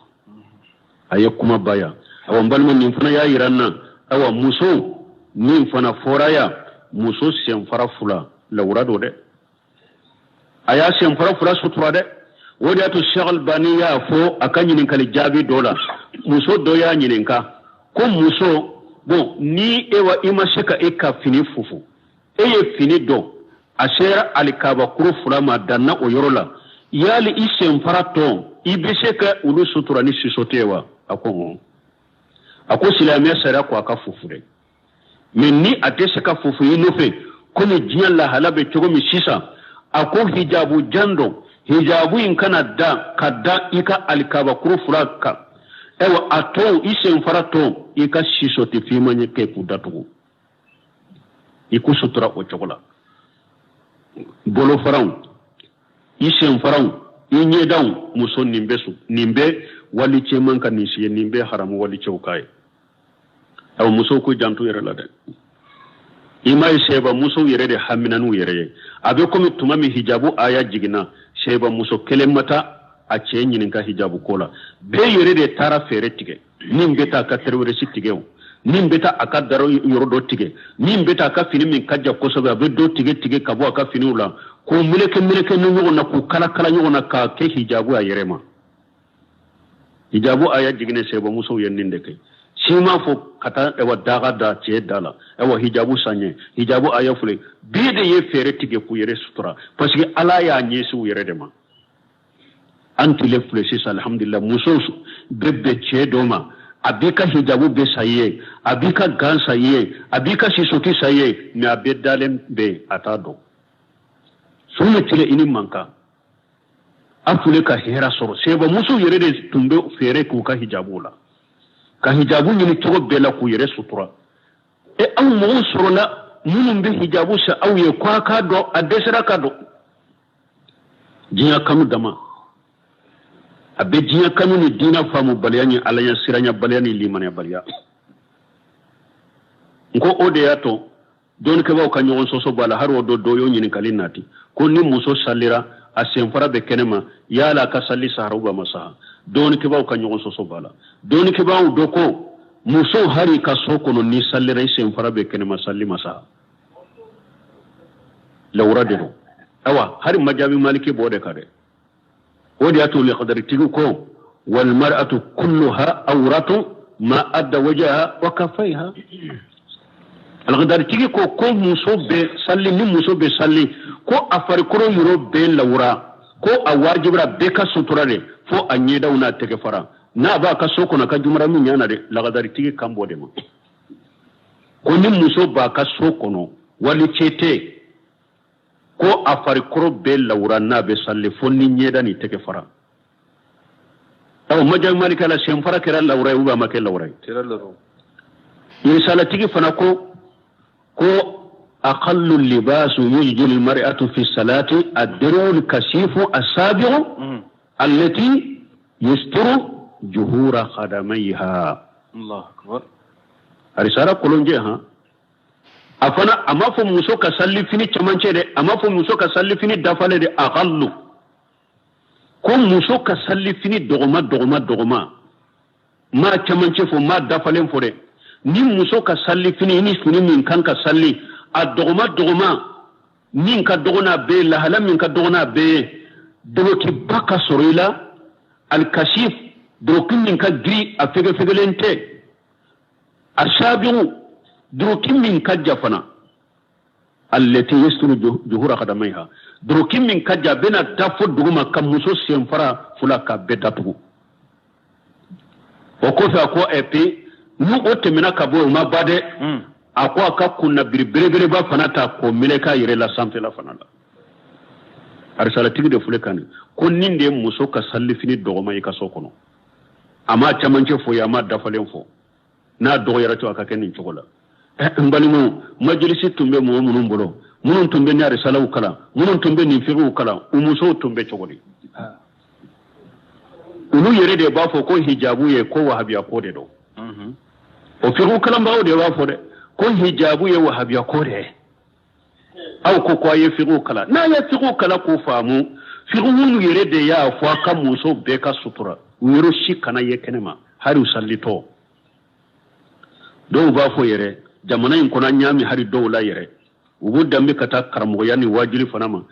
A ye kuma ba yan. Awa, n balima, nin fana y'a yira n na, awa, muso min fana fɔra yan, muso senfara fila lawura don dɛ, a y'a senfara fila sutura dɛ. O de y'a to Sheikh Albani y'a fɔ a ka ɲininkali jaabi dɔ la, muso dɔ y'a ɲininka ko muso, bon, ni e wa i ma se ka e ka fini fufu, e ye fini dɔn a sera alikabakuru fila ma, danna o yɔrɔ la, yali i senfara tɔn, i bɛ se ka olu sutura ni siso tɛ wa? A ko hɔn. A ko silamɛya sariya ko a ka fufu dɛ. Mais ni a tɛ se ka fofo i nɔfɛ, komi diɲɛ lahala bɛ cogo min sisan, a ko hijabu jan don, hijabu in kana da ka da i ka alikabakuru fila kan. Ayiwa, a tɔ, i senfara tɔ, i ka sisɔti finman ɲɛ kɛ k'u datugu, i k'u sutura o cogo la. Bolofaraw, i senfaraw, i ɲɛdaw, muso, nin bɛ su, nin bɛ walicɛ man ka nin si ye, nin bɛ haramu walicɛw k'a ye. Aw musow k'u janto yɛrɛ la dɛ. I m'a ye, sɛba musow yɛrɛ de hamina n'u yɛrɛ ye. A bɛ komi tuma min hijabu aya jiginna, sɛba muso kelen ma taa a cɛ ɲininka hijabu ko la. Bɛɛ yɛrɛ de taara fɛɛrɛ tigɛ. Min bɛ taa a ka terewɛrɛsi tigɛ, o min bɛ taa a ka daro yɔrɔ dɔ tigɛ, min bɛ taa a ka fini min ka jan kosɛbɛ, a bɛ dɔ tigɛ tigɛ ka bɔ a ka finiw la, k'u meleke meleke ni ɲɔgɔn na, k'u kala kala ɲɔgɔn na, k'a kɛ hijabu a yɛrɛ ma. Hijabu aya jiginnen, sɛbɛmusow ye nin de kɛ. Si m'a fɔ ka taa ɛwa daga da cɛ da la, ɛwa hijabu san ye, hijabu aya filɛ. Bɛɛ de ye fɛɛrɛ tigɛ k'u yɛrɛ sutura, parce que Ala y'a ɲɛsin u yɛrɛ de ma. An tile filɛ sisan, alhamdulillah, musow bɛ bɛn cɛ dɔ ma, a b'i ka hijabu bɛɛ san i ye, a b'i ka gan san i ye, a b'i ka sisoki san i ye, mais a bɛɛ dalen bɛ, a t'a dɔn. Su ni tile i ni mankan. A fule ka hɛrɛ sɔrɔ. Sɛba musow yɛrɛ de tun bɛ fɛɛrɛ k'u ka hijabu la, ka hijabu ɲini cogo bɛɛ la k'u yɛrɛ sutura. E, aw mɔgɔw sɔrɔla minnu bɛ hijabu san aw ye, ko a k'a dɔn a dɛsɛra ka dɔn. Diɲɛ kanu dama a bɛ, diɲɛ kanu ni diinɛ faamubaliya ni Ala ɲɛ siranyabaliya ni limaniyabaliya. N ko o de y'a to dɔnnikɛbaaw ka ɲɔgɔn sɔsɔ b'a la. Hali o dɔ dɔ y'o ɲininkali nati ko ni muso salira, a senfara bɛ kɛnɛ ma, yala a ka sali sahara ou a ma saha? Dɔnnikɛbaaw ka ɲɔgɔn sɔsɔ b'a la. Dɔnnikɛbaaw dɔ ko muso, hali ka so kɔnɔ, ni salira, i senfara bɛ kɛnɛ ma, sali ma saha, lawura de don. Awa, hali majabi Maliki b'o de kan dɛ. O de y'a to lakadaritigiw ko walmar'atu kulluha awratu ma adda wajaha wa kafaiha. Alakadaritigi ko muso bɛ sali, ni muso bɛ sali, ko a farikolo yɔrɔ bɛɛ lawura, ko a wajibira bɛɛ ka sutura de, fo a ɲɛdaw n'a tɛgɛ fara, n'a b'a ka so kɔnɔ, ka jumara min ɲana dɛ. Lakadaritigi kan b'o de ma ko ni muso b'a ka so kɔnɔ, wali cɛ tɛ, ko a farikolo bɛɛ lawura n'a bɛ sali, fo ni ɲɛda ni tɛgɛ fara. Aw majabi Maliki la, senfara kɛra lawura ye ou a ma kɛ lawura ye? Risalatigi fana ko aqallu libasu yujdi almar'atu fi salati ad-dir'u al-kasifu as-sabi'u allati yusturu juhura qadamayha. Allah akbar. Arisala kolonjɛ han. A fana a m'a fɔ muso ka salifini cɛmancɛ dɛ, a m'a fɔ muso ka salifini dafalen dɛ. Aqallu, ko muso ka salifini dɔgɔma dɔgɔma dɔgɔma, m'a cɛmancɛ fɔ, m'a dafalen fɔ dɛ. Ni muso ka salifini, ni fini min kan ka sali, a dɔgɔma dɔgɔma, min ka dɔgɔ n'a bɛɛ ye, lahala min ka dɔgɔ n'a bɛɛ ye, dolokiba ka sɔrɔ i la, alikasif, doloki min ka girin, a fɛgɛfɛgɛlen tɛ, a sabigu, doroki min ka ja fana, allati yasturu juhura kadamaiha, doroki min ka ja, bɛna da fo duguma ka muso senfara fila ka bɛɛ datugu. O kɔfɛ a ko, et puis ni o tɛmɛna ka bɔ yen, o ma ba dɛ, a ko a ka kunnabiri belebeleba fana ta k'o meleke a yɛrɛ la sanfɛla fana la. Arisalatigi de filɛ kan ko nin de ye muso ka salifini dɔgɔma i ka so kɔnɔ. A m'a camancɛ fɔ ye, a m'a dafalen fɔ. N'a dɔgɔyara cogo, a ka kɛ nin cogo la. N balimaw, majilisi tun bɛ mɔgɔ minnu bolo, minnu tun bɛ ni arisalaw kalan, minnu tun bɛ nin figiw kalan, u musow tun bɛ cogo di? Olu yɛrɛ de b'a fɔ ko hijabu ye ko wahabiya ko de don. O figiw kalanbagaw de b'a fɔ dɛ ko hijabu ye wahabiya ko de ye. Aw ko a ye figiw kalan, n'a ye figiw kalan k'o faamu, figiw yɛrɛ de y'a fɔ a ka musow bɛɛ ka sutura, u yɔrɔ si kana ye kɛnɛma, hali u salitɔ. Dɔw b'a fɔ yɛrɛ jamana in kɔnɔ, an y'a mɛn hali dɔw la yɛrɛ, u b'u danbe ka taa karamɔgɔya ni wajuli fana ma,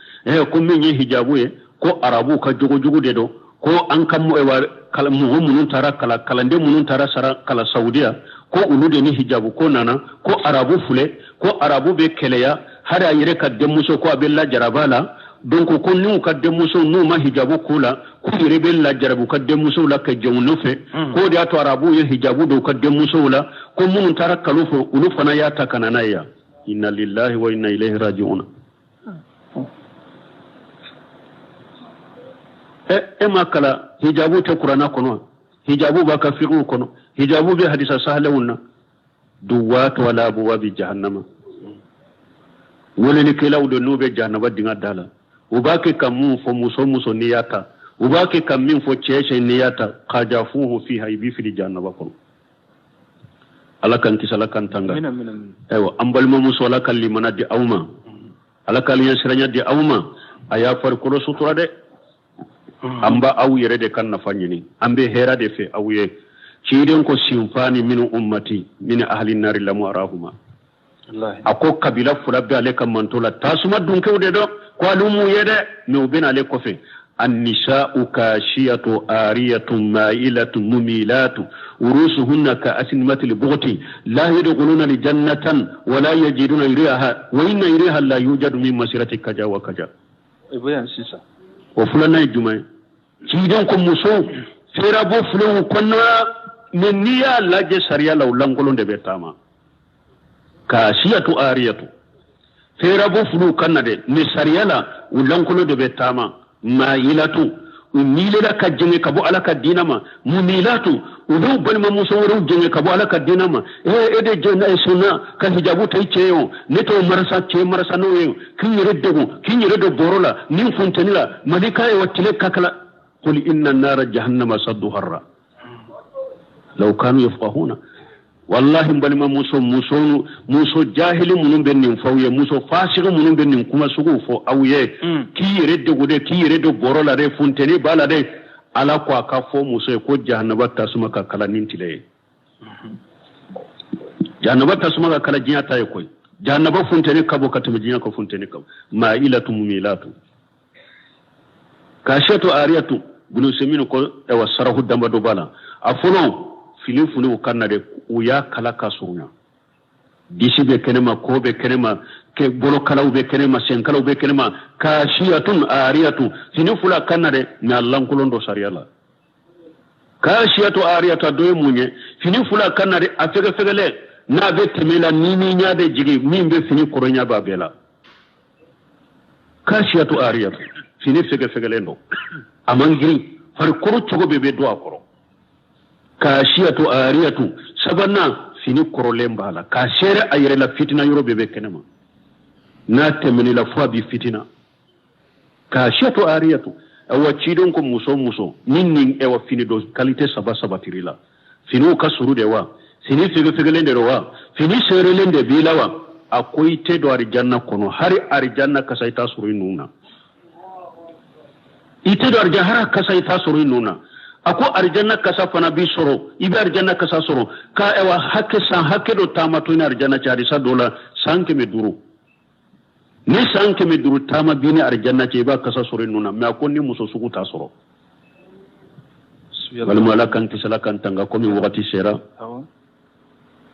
ko min ye hijabu ye, ko arabuw ka jogojugu de don, ko an ka mɔgɔ minnu taara kalan, kalanden minnu taara sara kalan Saudiya, ko olu de ni hijabu ko nana, ko arabu filɛ, ko arabu bɛ kɛlɛya, hali a yɛrɛ ka denmuso ko a bɛ lajaraba la. Donc ko n'u ka denmusow n'u ma hijabu k'u la, k'u yɛrɛ bɛ lajarabi u ka denmusow la ka jɛn u nɔfɛ. K'o de y'a to arabuw ye hijabu don u ka denmusow la, ko minnu taara kalo fɛ, olu fana y'a ta ka na n'a ye yan. Inna lillahi wa inna ilayhi raji'un. E ma kalan hijabu tɛ kuranna kɔnɔ, hijabu b'a ka fiqhu kɔnɔ, hijabu bɛ hadisa sahalenw na. Duwatu ala abuwabi jahannama, welelikɛlaw de n'u bɛ jahanaba dinga da la. U b'a kɛ ka mun fɔ muso muso n'i y'a ta, u b'a kɛ ka min fɔ cɛ cɛ n'i y'a ta, kajafuhu fiha, i b'i fili jahanaba kɔnɔ. Ala k'an kisi, Ala k'an tanga. Ayiwa, an balimamuso, Ala ka limana di aw ma, Ala ka ɲɛsiranya di aw ma. A y'a farikolo sutura dɛ. An b'a aw yɛrɛ de ka nafa ɲini, an bɛ hɛrɛ de fɛ aw ye. Ciden ko sinfani min ummati min ahli nari lamu arahuma, a ko kabila fila bɛ ale ka manto la, tasuma dunkew de dɔn ko alu m'u ye dɛ, mais u bɛna ale kɔfɛ. Annisa'u kashiyatu ariyatu ma'ilatu mumilatu urusuhunna ka asnimatil bughti la yadkhuluna aljannatan wa la yajiduna riha wa inna riha la yujadu min masirati kaja wa kaja. O filanan ye jumɛn ye? Ciden ko musow fɛrɛbɔ filenw kɔnɔ, mais n'i y'a lajɛ sariya la, u lankolon de bɛ taama. Kasiyatu ariyatu, fɛrɛbɔ filiw kan na dɛ, mais sariya la, u lankolon de bɛ taama. Mayilatu, u miilela ka jɛngɛ ka bɔ Ala ka diinɛ ma. Mumilatu, u b'u balimamuso wɛrɛw jɛngɛ ka bɔ Ala ka diinɛ ma. Ee, e de jɛnna sunna ka hijabu ta i cɛ ye, o ne t'o marasa cɛ marasa n'o ye, k'i yɛrɛ degun, k'i yɛrɛ don bɔrɔ la ni funteni la mali ka ye wa tile ka kala. Qul inna nara jahannama saddu harra law kanu yafqahuna. Wallahi, n balimamuso, muso muso jahili minnu bɛ nin fɔ aw ye, muso fasigi minnu bɛ nin kuma suguw fɔ aw ye, k'i yɛrɛ degun dɛ, k'i yɛrɛ don bɔrɔ la dɛ, funteni b'a la dɛ, Ala ko a ka fɔ muso ye ko jahanaba tasuma ka kala ni tile ye. Jahanaba tasuma ka kala diɲɛ ta ye koyi. Jahanaba funteni ka bon ka tɛmɛ diɲɛ ka funteni kan. Mailatu mumilatu kasiyatu ariyatu. Bunu seminu ko ɛwa sarahu damadɔ b'a la. A fɔlɔ, fini finiw kan na dɛ, u y'a kala ka surunya, disi bɛ kɛnɛma, kɔ bɛ kɛnɛma, bolokalaw bɛ kɛnɛma, senkalaw bɛ kɛnɛma. Kasiyatun ariyatu, fini fila kan na dɛ, mais a lankolon dɔ sariya la. Kasiyatu ariyatu, a dɔ ye mun ye? Fini fila kan na dɛ, a fɛgɛfɛgɛlɛ n'a bɛ tɛmɛ la, ni ni ɲɛ bɛ jigin min bɛ fini kɔrɔ, ɲɛ b'a bɛɛ la. Kasiyatu ariyatu, fini fɛgɛfɛgɛlen don, a man girin, farikolo cogo bɛɛ bɛ don a kɔrɔ. Kasiyatu ariyatu, sabanan, fini kɔrɔlen b'a la k'a seere a yɛrɛ la, fitina yɔrɔ bɛɛ bɛ kɛnɛma, n'a tɛmɛn'i la fo a bɛ fitina. Kasiyatu ariyatu. Awa, ciden ko muso muso ni nin ɛwa fini dɔ qualité saba sabatiri la, finiw ka suru de wa, fini fɛgɛfɛgɛlen de wa, fini seerelen de b'i la wa, a ko i tɛ don arijanna kɔnɔ, hari arijanna kasa i t'a sɔrɔ i nun na. I tɛ don arijanna, hari kasa i t'a sɔrɔ i nun na. A ko arijanna kasa fana b'i sɔrɔ, i bɛ arijanna kasa sɔrɔ ka ɛwa hakɛ san hakɛ dɔ taama to ni arijanna cɛ. Hadisa dɔ la, san 500. Ni san 500 taama b'i ni arijanna cɛ, i b'a kasa sɔrɔ i nun na. Mais a ko ni muso sugu t'a sɔrɔ. Walima Ala k'an kisi, Ala k'an tanga. Komi wagati sera,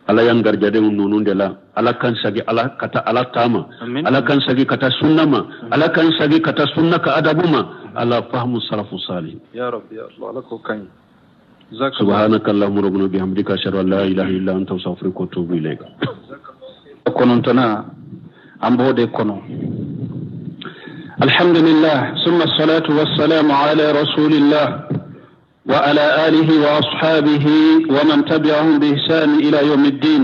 Ala y'an garijadenw ninnu de la. Ala k'an sagi ala ka taa Ala taama, Ala k'an sagi ka taa sunna ma, Ala k'an sagi ka taa sunna ka adabu ma, ala fahamu salafu salih. Ya rabbi, ya Allah, Ala k'o ka ɲi. Subhanaka allahumma rabbana bihamdika, ashhadu an la ilaha illa anta, astaghfiruka wa atubu ilayk. Kɔnɔntɔnna, an b'o de kɔnɔ. Alhamdulillah, summa salatu wassalamu ala rasulillah وعلى آله وأصحابه ومن تبعهم بإحسان إلى يوم الدين.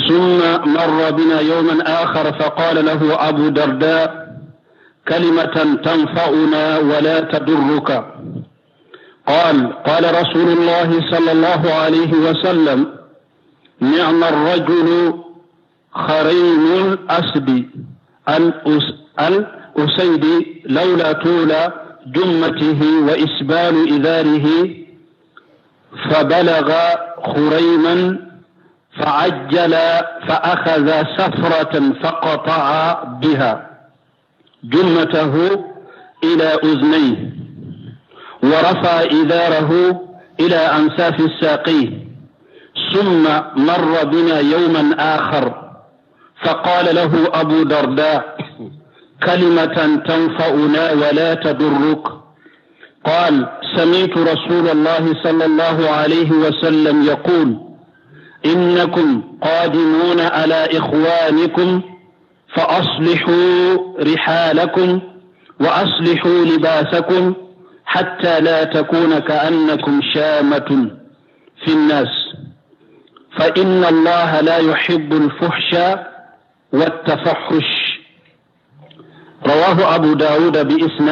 ثم مر بنا يوما آخر فقال له أبو درداء: كلمة تنفعنا ولا تضرك. قال: قال رسول الله صلى الله عليه وسلم: نعم الرجل خريم الأسد الأسيد، لولا طول جمته وإسبال إزاره. فبلغ خريما فعجل فأخذ سفرة فقطع بها جمته إلى أذنيه، ورفع إزاره إلى أنصاف الساقيه. ثم مر بنا يوما آخر فقال له أبو درداء: كلمة تنفعنا ولا تضرك. قال: سمعت رسول الله صلى الله عليه وسلم يقول: إنكم قادمون على إخوانكم، فأصلحوا رحالكم وأصلحوا لباسكم حتى لا تكون كأنكم شامة في الناس، فإن الله لا يحب الفحش والتفحش. رواه أبو داود بإسناد